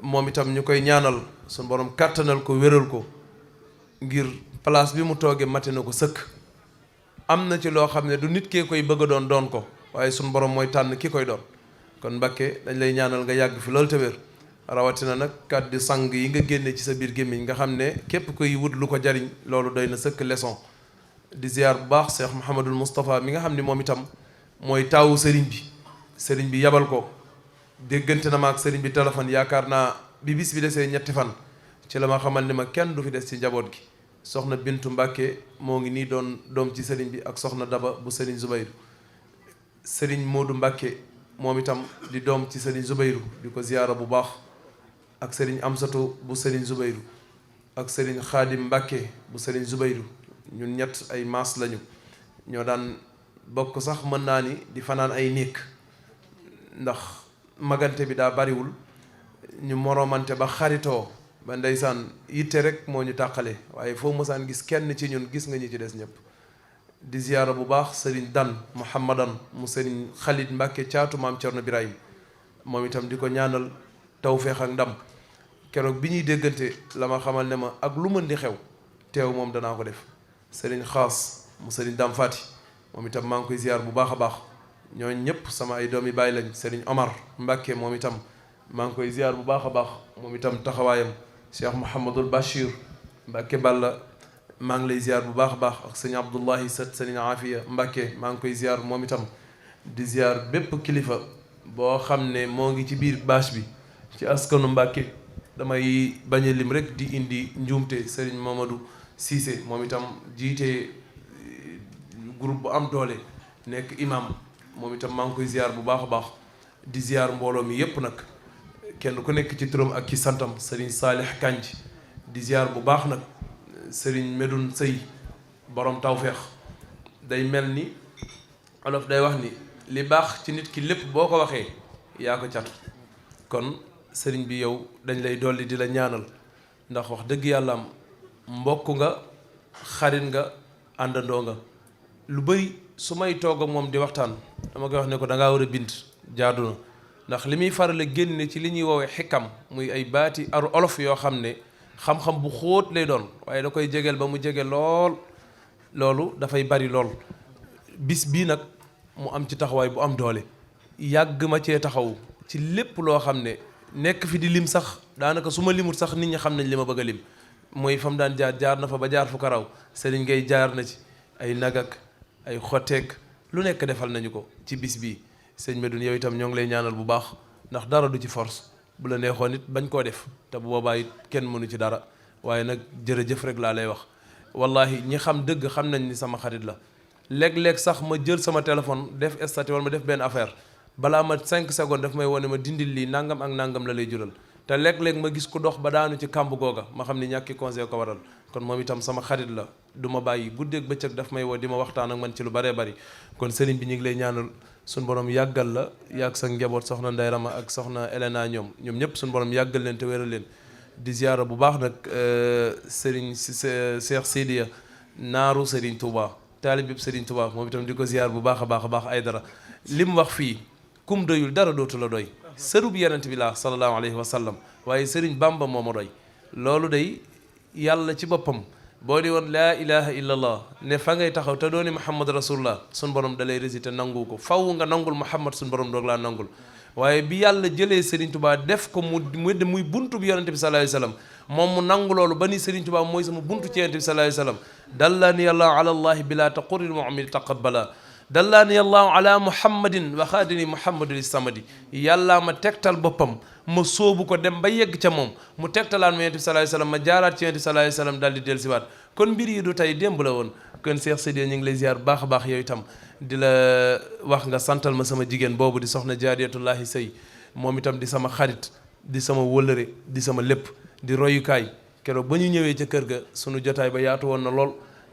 moom itam ñu koy ñaanal suñ borom kàttanal ko wéral ko ngir place bi mu toogee mate na ko sëkk am na ci loo xam ne du nit kee koy bëgg a doon ko waaye suñ borom mooy tànn ki koy doon kon Mbakke dañ lay ñaanal nga yàgg fi loolu te wér rawatina nag kàddu sang yi nga génne ci sa biir gémmiñ nga xam ne képp koy wut lu ko jariñ loolu doy na sëkk leçon di ziar bu baax Cheikh Mouhamadul Moustapha mi nga xam ne moom itam mooy taawu sëriñ bi yabal ko déggante na ma ak sëriñ bi téléphone yaakaar naa bi bis bi desee ñetti fan ci la ma xamal ne ma kenn du fi des ci njaboot gi soxna Bintu Mbàkke moo ngi nii doon doom ci sëriñ bi ak soxna Daba bu sëriñ Zubayru sëriñ Moodu Mbàkke moom itam di doom ci sëriñ Zubayru di ko ziyaara bu baax ak sëriñ Amsatu bu sëriñ Zubayru ak sëriñ Xaadim Mbàkke bu sëriñ Zubayru ñun ñett ay maas lañu ñoo daan bokk sax mën naa ni di fanaan ay néeg ndax magante bi daa bariwul ñu moromante ba xaritoo ba ndeysaan yitte rek moo ñu tàqale waaye foo mosaan gis kenn ci ñun gis nga ñi ci des ñëpp di ziyaara bu baax sëriñ Dan Muhammadan mu sëriñ Xalid Mbàkke caatu maam Cerno Birahim moom itam di ko ñaanal tawféex ak ndam keroog bi ñuy déggante la ma xamal ne ma ak lu mën di xew teew moom danaa ko def sëriñ Xaas mu sëriñ Dam Fati moom itam maa ngi koy ziyaar bu baax a baax ñooñu ñëpp sama ay doomi baay lañ sëriñ Omar Mbàkke moom itam maa ngi koy ziyaar bu baax a baax moom itam taxawaayam Cheikh Mouhamadul Bachir Mbàkke Balla maa ngi lay ziyaar bu baax a baax ak sëñ Abdullahi Sët sëriñ Afiya Mbàkke maa ngi koy ziyaar moom itam di ziyaar bépp kilifa boo xam ne moo ngi ci biir bâche bi ci askanu Mbàkke damay bañ a lim rek di indi njuumte sëriñ Mamadou Cissé moom itam jiite groupe bu am doole nekk imam moom itam maa ngi koy ziyaar bu baax a baax di ziyaar mbooloo mi yépp nag kenn ku nekk ci turam ak ci santam sëriñ Saalih Kanj di ziyaar bu baax nag sëriñ Medoun Sëy borom tawféex day mel ni olof day wax ni li baax ci nit ki lépp boo ko waxee yaa ko cat kon sëriñ bi yow dañ lay dolli di la ñaanal ndax wax dëgg yàlla am mbokk nga xarit nga àndandoo nga lu bëri su may toog ak moom di waxtaan dama koy wax ne ko da ngaa war a bind jaadu na ndax li muy faral a génne ci li ñuy woowee xikam muy ay baati ar olof yoo xam ne xam-xam bu xóot lay doon waaye da koy jegeel ba mu jege lool loolu dafay bari lool bis bii nag mu am ci taxawaay bu am doole yàgg ma cee taxaw ci lépp loo xam ne nekk fi di lim sax daanaka su ma limut sax nit ñi xam nañ li ma bëgg a lim mooy fam daan jaar na fa ba jaar fu ko raw sëriñ ngay jaar na ci ay nagak ay xotteek lu nekk defal nañu ko ci bis bii sëñ Medoune yow itam ñoo ngi lay ñaanal bu baax ndax dara du ci force bu la neexoon it bañ koo def te bu boobaa it kenn mënu ci dara waaye nag jërëjëf rek laa lay wax wallahi ñi xam dëgg xam nañ ni sama xarit la léeg-léeg sax ma jël sama téléphone def statut wala ma def benn affaire balaa ma 5 secondes daf may wone ma dindil lii nangam ak nangam la lay jural te léeg-léeg ma gis ku dox ba daanu ci kàmb googa ma xam ni ñàkki conseil ko waral kon moom itam sama xarit la du ma bàyyi guddeeg bëccëg daf may woo di ma waxtaan ak man ci lu baree bari kon sëriñ bi ñu ngi lay ñaanal suñu borom yàggal la yàgg sa njaboot soxna Ndey Rama ak soxna Elena ñoom ñëpp suñu borom yàggal leen te wéral leen di ziyaara bu baax nag Serigne Cheikh Sidiya naaru Serigne Touba taalib yëpp Serigne Touba moom itam di ko ziyaar bu baax a baax ay dara li mu wax fii kum doyul dara dootu la doy sërub yonent bi laa sallallahu alayhi wa sallam waaye Serigne Bamba moo ma doy loolu day yàlla ci boppam boo di woon laa ilaha illallah ne fa ngay taxaw te dooni Muhammad rasulullah sun borom da lay réciter nangu ko faw nga nangul Muhammad sun borom doog laa nangul waaye bi yàlla jëlee Serigne Touba def ko muy buntu bi yonente bi sallallahu alayhi wasallam moom mu nangu loolu ba ni Serigne Touba mooy sama buntu ci yonente bi sallallahu alayhi wasallam dallani allahu ala allahi bila taquril mu'min taqabbala dallani allahu ala muhammadin wa xaadini muhammadul samadi yàlla ma tegtal boppam ma sóobu ko dem ba yegg ca moom mu tegtalaan ma yonente bi sallallahu alayhi wasallam ma jaaraat ci yonente bi sallallahu alayhi wasallam daal di dellusiwaat kon mbir yi du tey démb la woon kon Cheikh Sidiya ñu ngi lay ziar baax a baax yow itam di la wax nga santal ma sama jigéen boobu di soxna jaariyatullahi sëy moom itam di sama xarit di sama wëllëre di sama lépp di royukaay keroog ba ñu ñëwee ca kër ga sunu jotaay ba yaatu woon na lool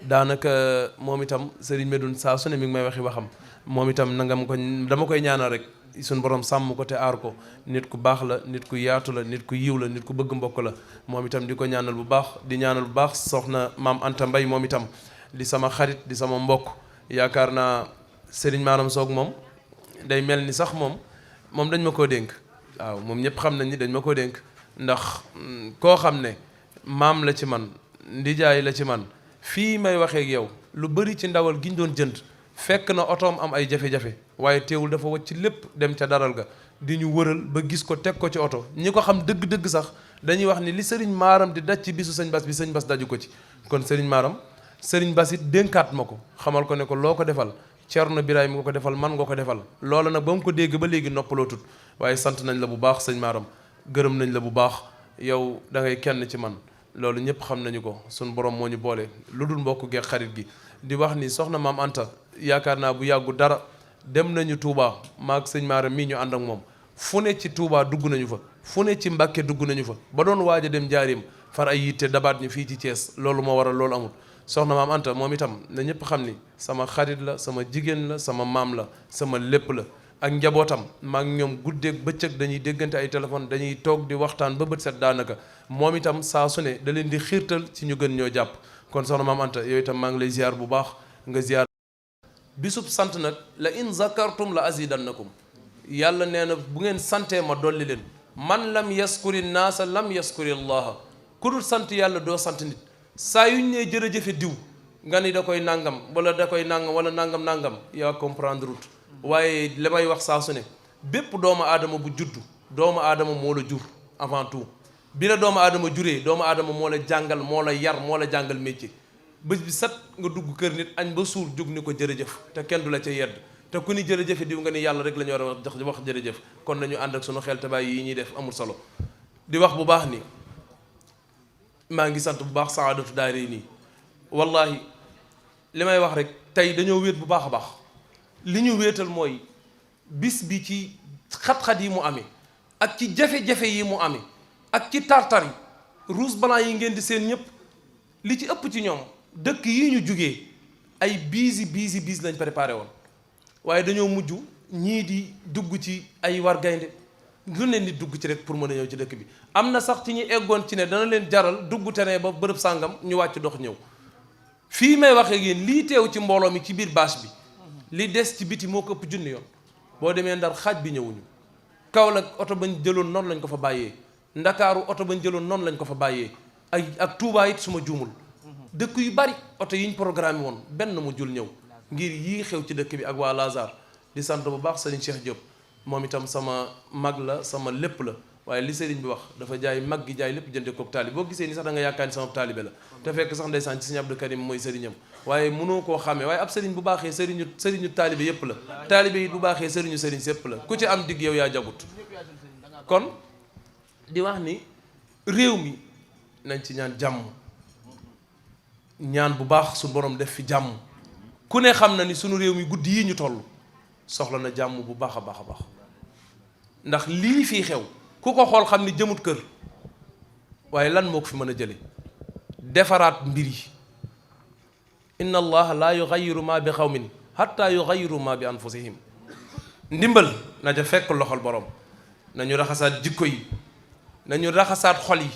daanaka moom itam Serigne Medoune saa su ne mi ngi may waxi waxam moom itam nangam ko dama koy ñaanal rek suñu borom sàmm ko te aar ko nit ku baax la nit ku yaatu la nit ku yiw la nit ku bëgg mbokk la moom itam di ko ñaanal bu baax di ñaanal bu baax soxna maam Anta Mbay moom itam di sama xarit di sama mbokk yaakaar naa Serigne Maram Soog moom day mel ni sax moom dañ ma koo dénk waaw moom ñëpp xam nañ ni dañ ma koo dénk ndax koo xam ne maam la ci man ndijaay la ci man fii may waxee ak yow lu bëri ci ndawal gi ñu doon jënd fekk na otoom am ay jafe-jafe waaye teewul dafa wacc lépp dem ca daral ga di ñu wëral ba gis ko teg ko ci oto ñi ko xam dëgg-dëgg sax dañuy wax ni li Serigne Maram di daj ci bisu sëñ Bass bi sëñ Bass daju ko ci kon Serigne Maram Serigne Bass it dénkaat ma ko xamal ko ne ko loo ko defal Cerno Biraay mi nga ko defal man nga ko defal loola nag ba mu ko dégg ba léegi noppaloo tut waaye sant nañ la bu baax sëñ Maram gërëm nañ la bu baax yow da ngay kenn ci man loolu ñëpp xam nañu ko suñ borom moo ñu boole lu dul mbokk geeg xarit gi di wax ni soxna maam Anta yaakaar naa bu yàggu dara dem nañu Touba maag sëñ Maram mii ñu ànd ak moom fu ne ci Touba dugg nañu fa fu ne ci Mbàkke dugg nañu fa ba doon waaj a dem Njaaréem far ay yitte dabaat ñu fii ci Thiès loolu moo waral loolu amul soxna maam Anta moom itam na ñëpp xam ni sama xarit la sama jigéen la sama maam la sama lépp la ak njabootam maag ñoom guddeeg bëccëg dañuy déggante ay téléphone dañuy toog di waxtaan ba bët set daanaka moom itam saa su ne da leen di xiirtal ci ñu gën ñoo jàpp kon soxna maam Anta yooyu itam maa ngi lay ziar bu baax nga ziar bisub sant nag la in zakartum la azidannakum yàlla nee na bu ngeen santee ma dolli leen man lam yaskuri naasa lam yaskuri allaha ku dul sant yàlla doo sant nit saa yuñ nee jërëjëfe diw nga ni da koy nangam wala da koy nangam wala nangam yaa comprendre route waaye li may wax saa su ne bépp doomu aadama bu juddu doomu aadama moo la jur avant tout bi la doomu aadama juree doomu aadama moo la jàngal moo la yar moo la jàngal métier bés bi sat nga dugg kër nit añ ba suur jóg ni ko jërëjëf te kenn du la ca yedd te ku ni jërëjëfe diw nga ni yàlla rek la ñu war a wax jërëjëf kon nañu ànd ak sunu xel te bàyyi yi ñuy def amul solo di wax bu baax ni maa ngi sant bu baax saadatu daare nii wallahi li may wax rek tey dañoo wéet bu baax a baax li ñu wéetal mooy bis bi ci xat-xat yi mu amee ak ci jafe-jafe yi mu amee ak ci tartar yi rouge blanc yi ngeen di seen ñëpp li ci ëpp ci ñoom dëkk yi ñu jugee ay biis lañ préparé woon waaye dañoo mujj ñii di dugg ci ay war gaynde lu leen di dugg ci rek pour mën a ñëw ci dëkk bi am na sax ci ñi eggoon ci ne dana leen jaral dugg terrain ba bërëb sàngam ñu wàcc dox ñëw fii may waxee yéen lii teew ci mbooloo mi ci biir bâche bi li des ci biti moo ko ëpp junni yoon boo demee Ndar xaaj bi ñëwuñu Kaolack oto bañ jëloon noonu lañ ko fa bàyyee Ndakaaru oto bañ jëloon noonu lañ ko fa bàyyee ak Touba it suma juumul dëkk yu bari oto yiñ programme woon benn mu jul ñëw ngir yii xew ci dëkk bi ak waa Lazare di sant bu baax Serigne Cheikh Diop moom itam sama mag la sama lépp la waaye li Serigne bi wax dafa jaay mag gi jaay lépp jënde koog taalibe boo gisee ni sax da nga yaakaar ni sama taalibe la te fekk sax ndeysaan ci Serigne Abdou Karim mooy sëriñam waaye mënoo koo xàmmee waaye ab sëriñ bu baaxee sëriñu taalibe yépp la taalibe yi bu baaxee sëriñ sépp la ku ci am digg yow yaa jagut kon di wax ni réew mi nañ ci ñaan jàmm ñaan bu baax su borom def fi jàmm ku ne xam na ni sunu réew mi guddi yi ñu toll soxla na jàmm bu baax a baax a baax ndax lii fii xew ku ko xool xam ni jëmut kër waaye lan moo ko fi mën a jële defaraat mbir yi inna allaha laa yugayiru ma bi xawmin hatta yugayiru ma bi anfusihim ndimbal na ja fekk loxol borom nañu raxasaat jikko yi nañu raxasaat xol yi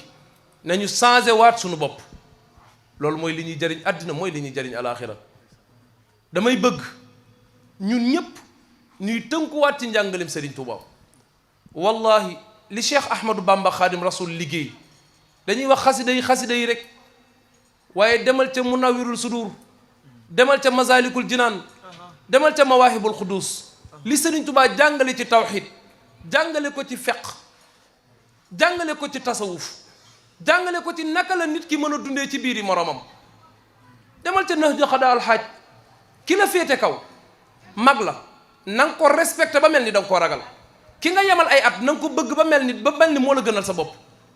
nañu changé waat suñu bopp loolu mooy li ñuy jëriñ àddina mooy li ñuy jëriñ alaaxira damay bëgg ñun ñëpp ñuy tënkuwaat ci njàngaleem Serigne Touba wallahi li Cheikh Ahmadou Bamba Khadim Rasoul liggéey dañuy wax xasida yi rek waaye demal ca Munawwirul Sudur demal ca Masalikul Jinaan demal ca Mawaahibul Quddus li Serigne Touba jàngale ci tawxid jàngale ko ci fiqh jàngale ko ci tasawuf jàngale ko ci naka la nit ki mën a dundee ci biir yi moromam demal ca Nahju Qadaa'ul Haaj ki la féete kaw mag la na nga ko respecté ba mel ni da nga koo ragal ki nga yemal ay at na nga ko bëgg ba mel ni moo la gënal sa bopp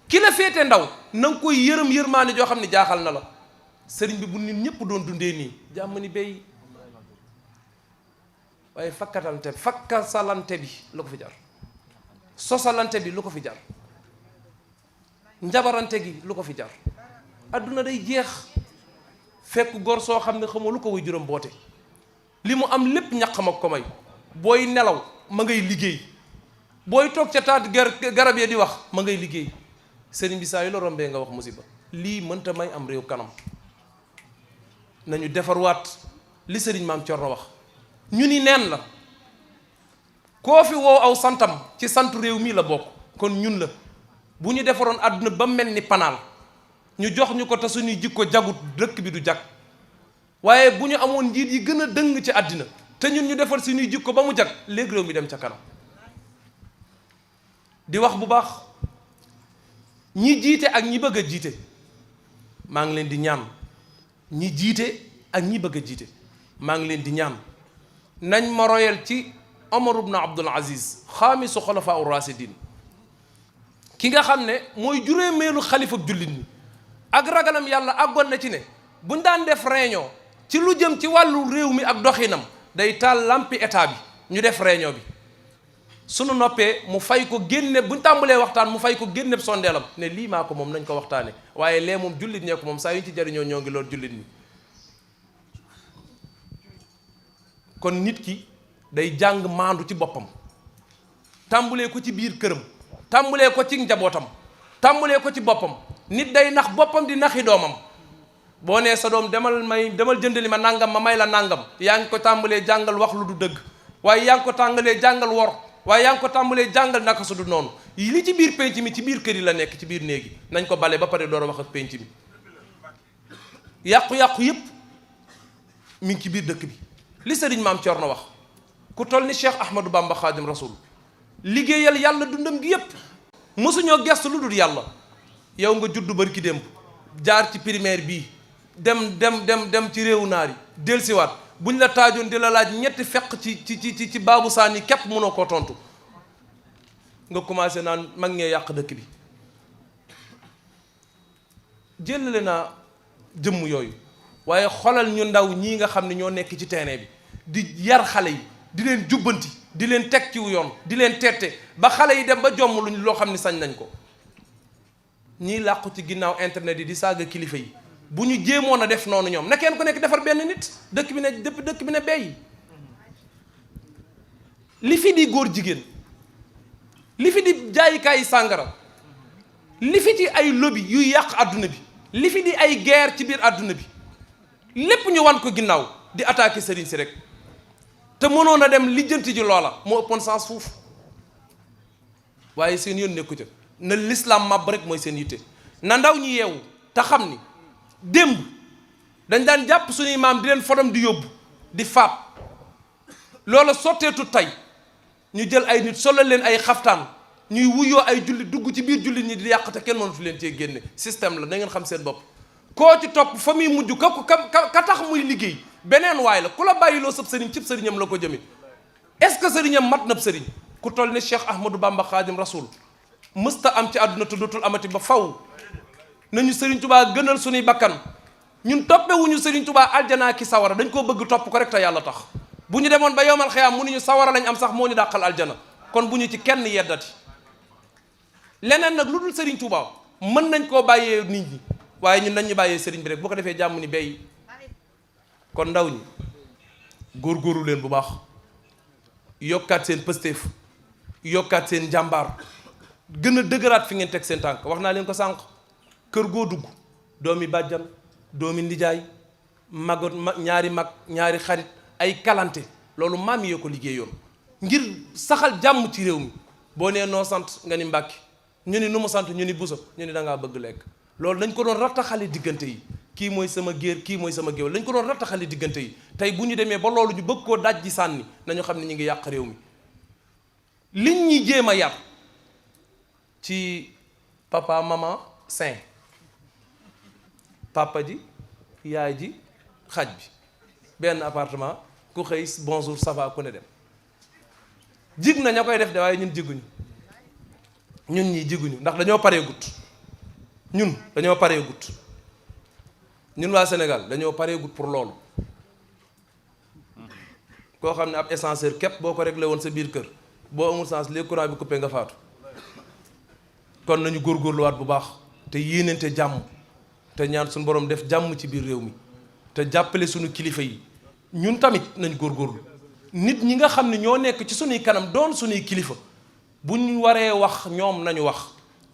ki la féete ndaw na nga koy yërmaane joo xam ne jaaxal na la sëriñ bi bu nit ñëpp doon dundee nii jàmm ni béy waaye fakkasalante bi lu ko fi jar sosalante bi lu ko fi jar njabarante gi lu ko fi jar adduna day jeex fekk gor soo xam ne xamoo lu ko way juróom boote li mu am lépp ñaqam ak ko may booy nelaw ma ngay liggéey booy toog ca taat garab ya di wax ma ngay liggéey sëriñ bi saa yu la rombee nga wax musiba lii mënta may am réew kanam nañu defarwaat li sëriñ maam Cerno wax ñu ni neen la koo fi woo aw santam ci santu réew mii la bokk kon ñun la bu ñu defaroon àdduna ba mel ni panaal ñu jox ñu ko te suñuy jikko jagut dëkk bi du jag waaye bu ñu amoon njiit yi gën a dëng ci àddina te ñun ñu defar suñuy jikko ba mu jag léegi réew mi dem ca kanam di wax bu baax ñi jiite ak ñi bëgg a jiite maa ngi leen di ñaan ñi jiite ak ñi bëgg a jiite maa ngi leen di ñaan nañ ma royal ci Omar ibn Abdul Aziz xaamisu xulafaa ur-raasidiin ki nga xam ne mooy juróomeelu xalifa jullit ñi ak ragalam yàlla àggoon na ci ne buñ daan def réunion ci lu jëm ci wàllu réew mi ak doxinam day taal lampi état bi ñu def réunion bi sunu noppee mu fay ko génne buñ tàmbalee waxtaan mu fay ko génne sondeelam ne lii maa ko moom nañ ko waxtaane waaye lee moom jullit ñee ko moom saa yu ñu ci jariñoo ñoo ngi loolu jullit ñi kon nit ki day jàng maandu ci boppam tàmbalee ko ci biir këram tàmbalee ko ci njabootam tàmbalee ko ci boppam nit day nax boppam di naxi doomam boo nee sa doom demal jëndali ma nangam ma may la nangam yaa ngi ko tàmbalee jàngal wax lu du dëgg waaye yaa ngi ko tàmbalee jàngal wor waaye yaa ngi ko tàmbalee jàngal naka su du noonu li ci biir penc mi ci biir kër yi la nekk ci biir néegi nañ ko bale ba pare door a wax ak penc mi yàqu-yàqu yépp mi ngi ci biir dëkk bi li sëriñ maam Cerno wax ku toll ni Cheikh Ahmadou Bamba Khadim Rasoul liggéeyal yàlla dundam gi yépp mësuñoo gestu lu dul yàlla yow nga juddu barki démb jaar ci primaire bii dem ci réewu naar yi dellusiwaat buñ la taajoon di la laaj ñetti fekk ci baabu saani képp mënoo koo tontu nga commencé naan mag ñee yàq dëkk bi jëlale naa jëmm yooyu waaye xolal ñu ndaw ñii nga xam ne ñoo nekk ci terrain bi di yar xale yi di leen jubbanti di leen teg ciw yoon di leen tette ba xale yi dem ba jomm luñ loo xam ne sañ nañ ko ñii làqu ci ginnaaw internet yi di saaga kilifa yi bu ñu jéemoon a def noonu ñoom na kenn ku nekk defar benn nit dëkk bi ne bey li fi di góor jigéen li fi di jaayikaayi sàngara li fi ci ay lobby yuy yàq àdduna bi li fi di ay guerre ci biir àdduna bi lépp ñu wan ko ginnaaw di attaquer sëriñ si rek te mënoon a dem lijjanti ji loola moo ëppoon sens fuuf waaye seen yoon nekku ca na l'islam màbb rek mooy seen yitte na ndaw ñi yeewu te xam ni démb dañ daan jàpp suñuy maam di leen fodom di yóbbu di faat loola sotteetu tey ñu jël ay nit solal leen ay xaftaan ñuy wuyoo ay jullit dugg ci biir jullit ñi di yàq te kenn mënatu leen cee génne système la na ngeen xam seen bopp koo ci topp fa muy mujj ka tax muy liggéey beneen waay la ku la bàyyiloo sab sëriñ cib sëriñam la ko jëme est-ce que sëriñam mat nab sëriñ ku toll ne Cheikh Ahmadou Bamba Khadim Rasoul mësta am ci àdduna te dootul amati ba faw nañu sëriñ Tubaa gënal suñuy bakkan ñun toppewuñu sëriñ Tubaa aljanaa ki sawara dañ koo bëgg topp ko rek te yàlla tax bu ñu demoon ba yowmal xiyaam mu ni ñu sawara lañ am sax moo ñu dàqal aljana kon bu ñu ci kenn yeddati leneen nag lu dul sëriñ Tubaa mën nañ koo bàyyee nit ñi waaye ñun nañ ñu bàyyee sëriñ bi rek boo ko defee jàmm ni bay kon ndaw ñi góorgóorlu leen bu baax yokkaat seen pëstéef yokkaat seen jàmbaar gën a dëgëraat fi ngeen teg seen tànk wax naa leen ko sànq kër goo dugg doomi bàjjan doomi ndijaay ñaari mag ñaari xarit ay kalante loolu maam yee ko liggéeyoon ngir saxal jàmm ci réew mi boo nee noo sant nga ni Mbàkke ñu ni nu mu sant ñu ni Buso ñu ni da ngaa bëgg lekk loolu dañ ko doon rattaxale diggante yi kii mooy sama géer kii mooy sama géwél dañ ko doon rattaxale diggante yi tey bu ñu demee ba loolu ñu bëgg koo daj ji sànni nañu xam ne ñu ngi yàq réew mi liñ ñi jéem a yar ci papa maman saint papa ji yaay ji xaj bi benn appartement ku xëy bonjour ça va ku ne dem jig na ña koy def de waaye ñun jiguñu ñun ñii jiguñu ndax dañoo paree gut ñun dañoo paree gut ñun waa Sénégal dañoo paree gut pour loolu koo xam ne ab ascenseur képp boo ko réglé woon sa biir kër boo amul sens les courant bi coupé nga faatu kon nañu góorgóorluwaat bu baax te yéenante jàmm te ñaan suñu borom def jàmm ci biir réew mi te jàppale suñu kilifa yi ñun tamit nañ góorgóorlu nit ñi nga xam ne ñoo nekk ci suñuy kanam doon suñuy kilifa bu ñu waree wax ñoom nañu wax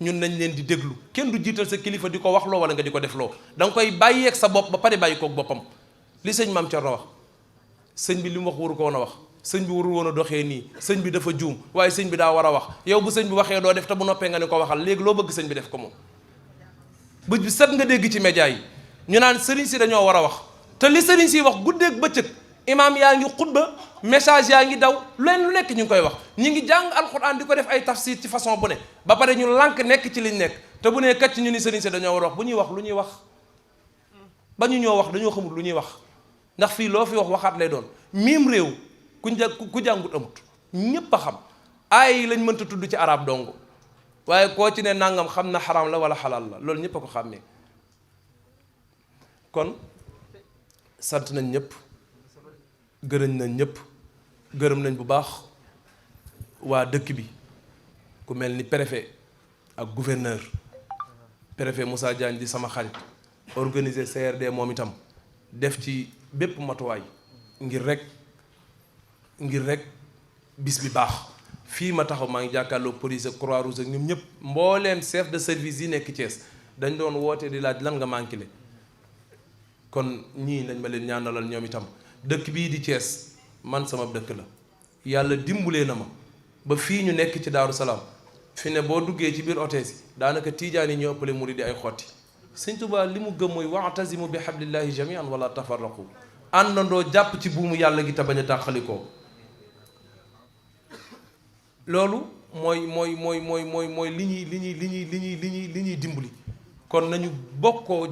ñun nañ leen di déglu kenn du jiital sa kilifa di ko wax loo wala nga di ko def loo da nga koy bàyyeeg sa bopp ba pare bàyyi koog boppam li sëñ Maam Cerno wax sëñ bi li mu wax waru ko woon a wax sëñ bi warul woon a doxee nii sëñ bi dafa juum waaye sëñ bi daa war a wax yow bu sëñ bi waxee doo def te bu noppee nga ne ko waxal léegi loo bëgg sëñ bi def ko moom bëj bi set nga dégg ci média yi ñu naan sëriñ si dañoo war a wax te li sëriñ si wax guddeeg bëccëg imaam yaa ngi xutba message yaa ngi daw leen lu nekk ñu ngi koy wax ñi ngi jàng alxuraan di ko def ay tafsir ci façon bu ne ba pare ñu lànk nekk ci liñ nekk te bu nee kacc ñu ni sëriñ si dañoo war a wax bu ñuy wax lu ñuy wax ba ñu ñoo wax dañoo xamul lu ñuy wax ndax fii loo fi wax waxaat lay doon miim réew ku jàngut amut ñépp a xam aay yi lañ mënta tudd ci arab dong waaye koo ci ne nangam xam na xaraam la wala xalaal la loolu ñépp a ko xàmmee kon sant nañ ñëpp gërëm nañ ñëpp gërëm nañ bu baax waa dëkk bi ku mel ni préfet ak gouverneur préfet Moussa Diagne di sama xarit organiser CRD moom itam def ci bépp matuwaay ngir rek bis bi baax fii ma taxaw maa ngi jàkkaarloo police ak Croix-Rouge ak ñoom ñëpp mbooleem chef de service yi nekk Thiès dañ doon woote di laaj lan nga manqué le kon ñii nañ ma leen ñaanalal ñoom itam dëkk bii di Thiès man sama dëkk la yàlla dimbulee na ma ba fii ñu nekk ci Daaru Salaam fi ne boo duggee ci biir hôtel yi daanaka tiijaan yi ñoo ëppale murid di ay xotti Sëñ Tuubaa li mu gëm mooy wa'tasimu bi hablillahi jami'an wala tafarraqu àndandoo jàpp ci buumu yàlla gi te bañ a tàqalikoo loolu mooy li ñuy dimbali kon nañu bokkoo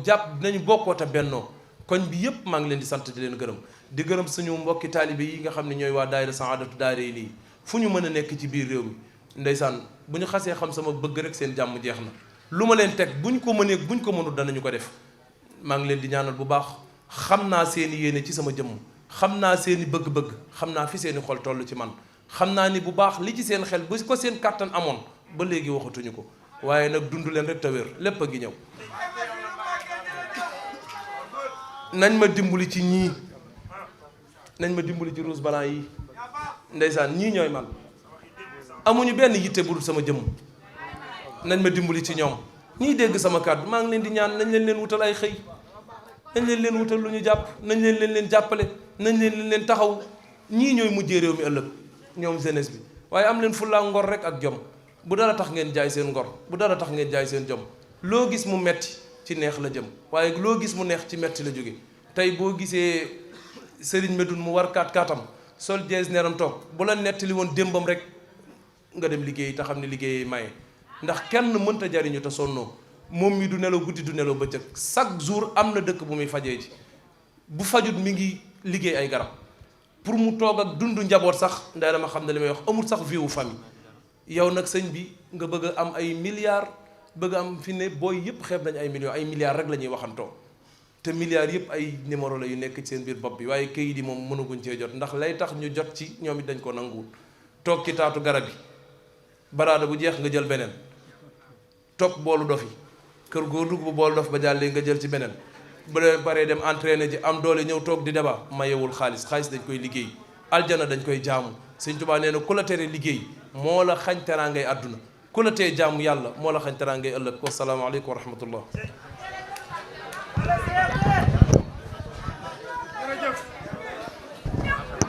te bennoo koñ bi yépp maa ngi leen di sant di leen gërëm di gërëm suñu mbokki taalibe yi nga xam ne ñooy waa daayira Saadatu Daarayni fu ñu mën a nekk ci biir réew mi ndeysaan bu ñu xasee xam sama bëgg rek seen jàmm jeex na lu ma leen teg buñ ko mënee buñ ko mënul danañu ko def maa ngi leen di ñaanal bu baax xam naa seeni yéene ci sama jëmm xam naa seeni bëgg-bëgg xam naa fi seeni xol toll ci man xam naa ni bu baax li ci seen xel bu ko seen kàttan amoon ba léegi waxatuñu ko waaye nag dund leen rek te wér lépp a ngi ñëw nañ ma dimbali ci ñii nañ ma dimbali ci rouge blanc yi ndeysaan ñii ñooy man amuñu benn yitte bu dul sama jëmm nañ ma dimbali ci ñoom ñiy dégg sama kàddu maa ngi leen di ñaan nañ leen wutal ay xëy nañ leen wutal lu ñu jàpp nañ leen jàppale nañ leen taxaw ñii ñooy mujjee réew mi ëllëg ñoom jeunesse bi waaye am leen fulla ngor rek ak jom bu dara tax ngeen jaay seen ngor bu dara tax ngeen jaay seen jom loo gis mu metti ci neex la jëm waaye loo gis mu neex ci metti la jóge tey boo gisee Serigne Medoune mu war kaatam sol jees neeram toog bu la nettali woon démbam rek nga dem liggéey te xam ne liggéey maye ndax kenn mënta jariñu te sonnoo moom mi du nelaw guddi du nelaw bëccëg chaque jour am na dëkk bu muy fajee ji bu fajut mi ngi liggéey ay garab pour mu toog ak dundu njaboot sax nday dama xam ne li may wax amul sax vie wu famille yow nag sëñ bi nga bëgg a am ay milliards bëgg a am fi ne booy yëpp xeeb nañ ay millions ay milliards rek la ñuy waxantoo te milliards yëpp ay numéro la yu nekk ci seen biir bopp bi waaye këyit yi moom mënaguñ cee jot ndax lay tax ñu jot ci ñoom it dañ ko nanguwul toog ci taatu garab yi baraada bu jeex nga jël beneen topp boolu dof yi kër goo dugg bu boolu dof ba jàllee nga jël ci beneen bu dee paree dem entraîné ji am doole ñëw toog di débat mayewul xaalis dañ koy liggéey aljana dañ koy jaamu Sëñ Tuubaa nee na ku la tere liggéey moo la xañ teraangay àdduna ku la tee jaamu yàlla moo la xañ teraangay ëllëg wasalaamaaleykum wa rahmatullah.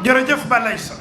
jërëjëf Balaye Sa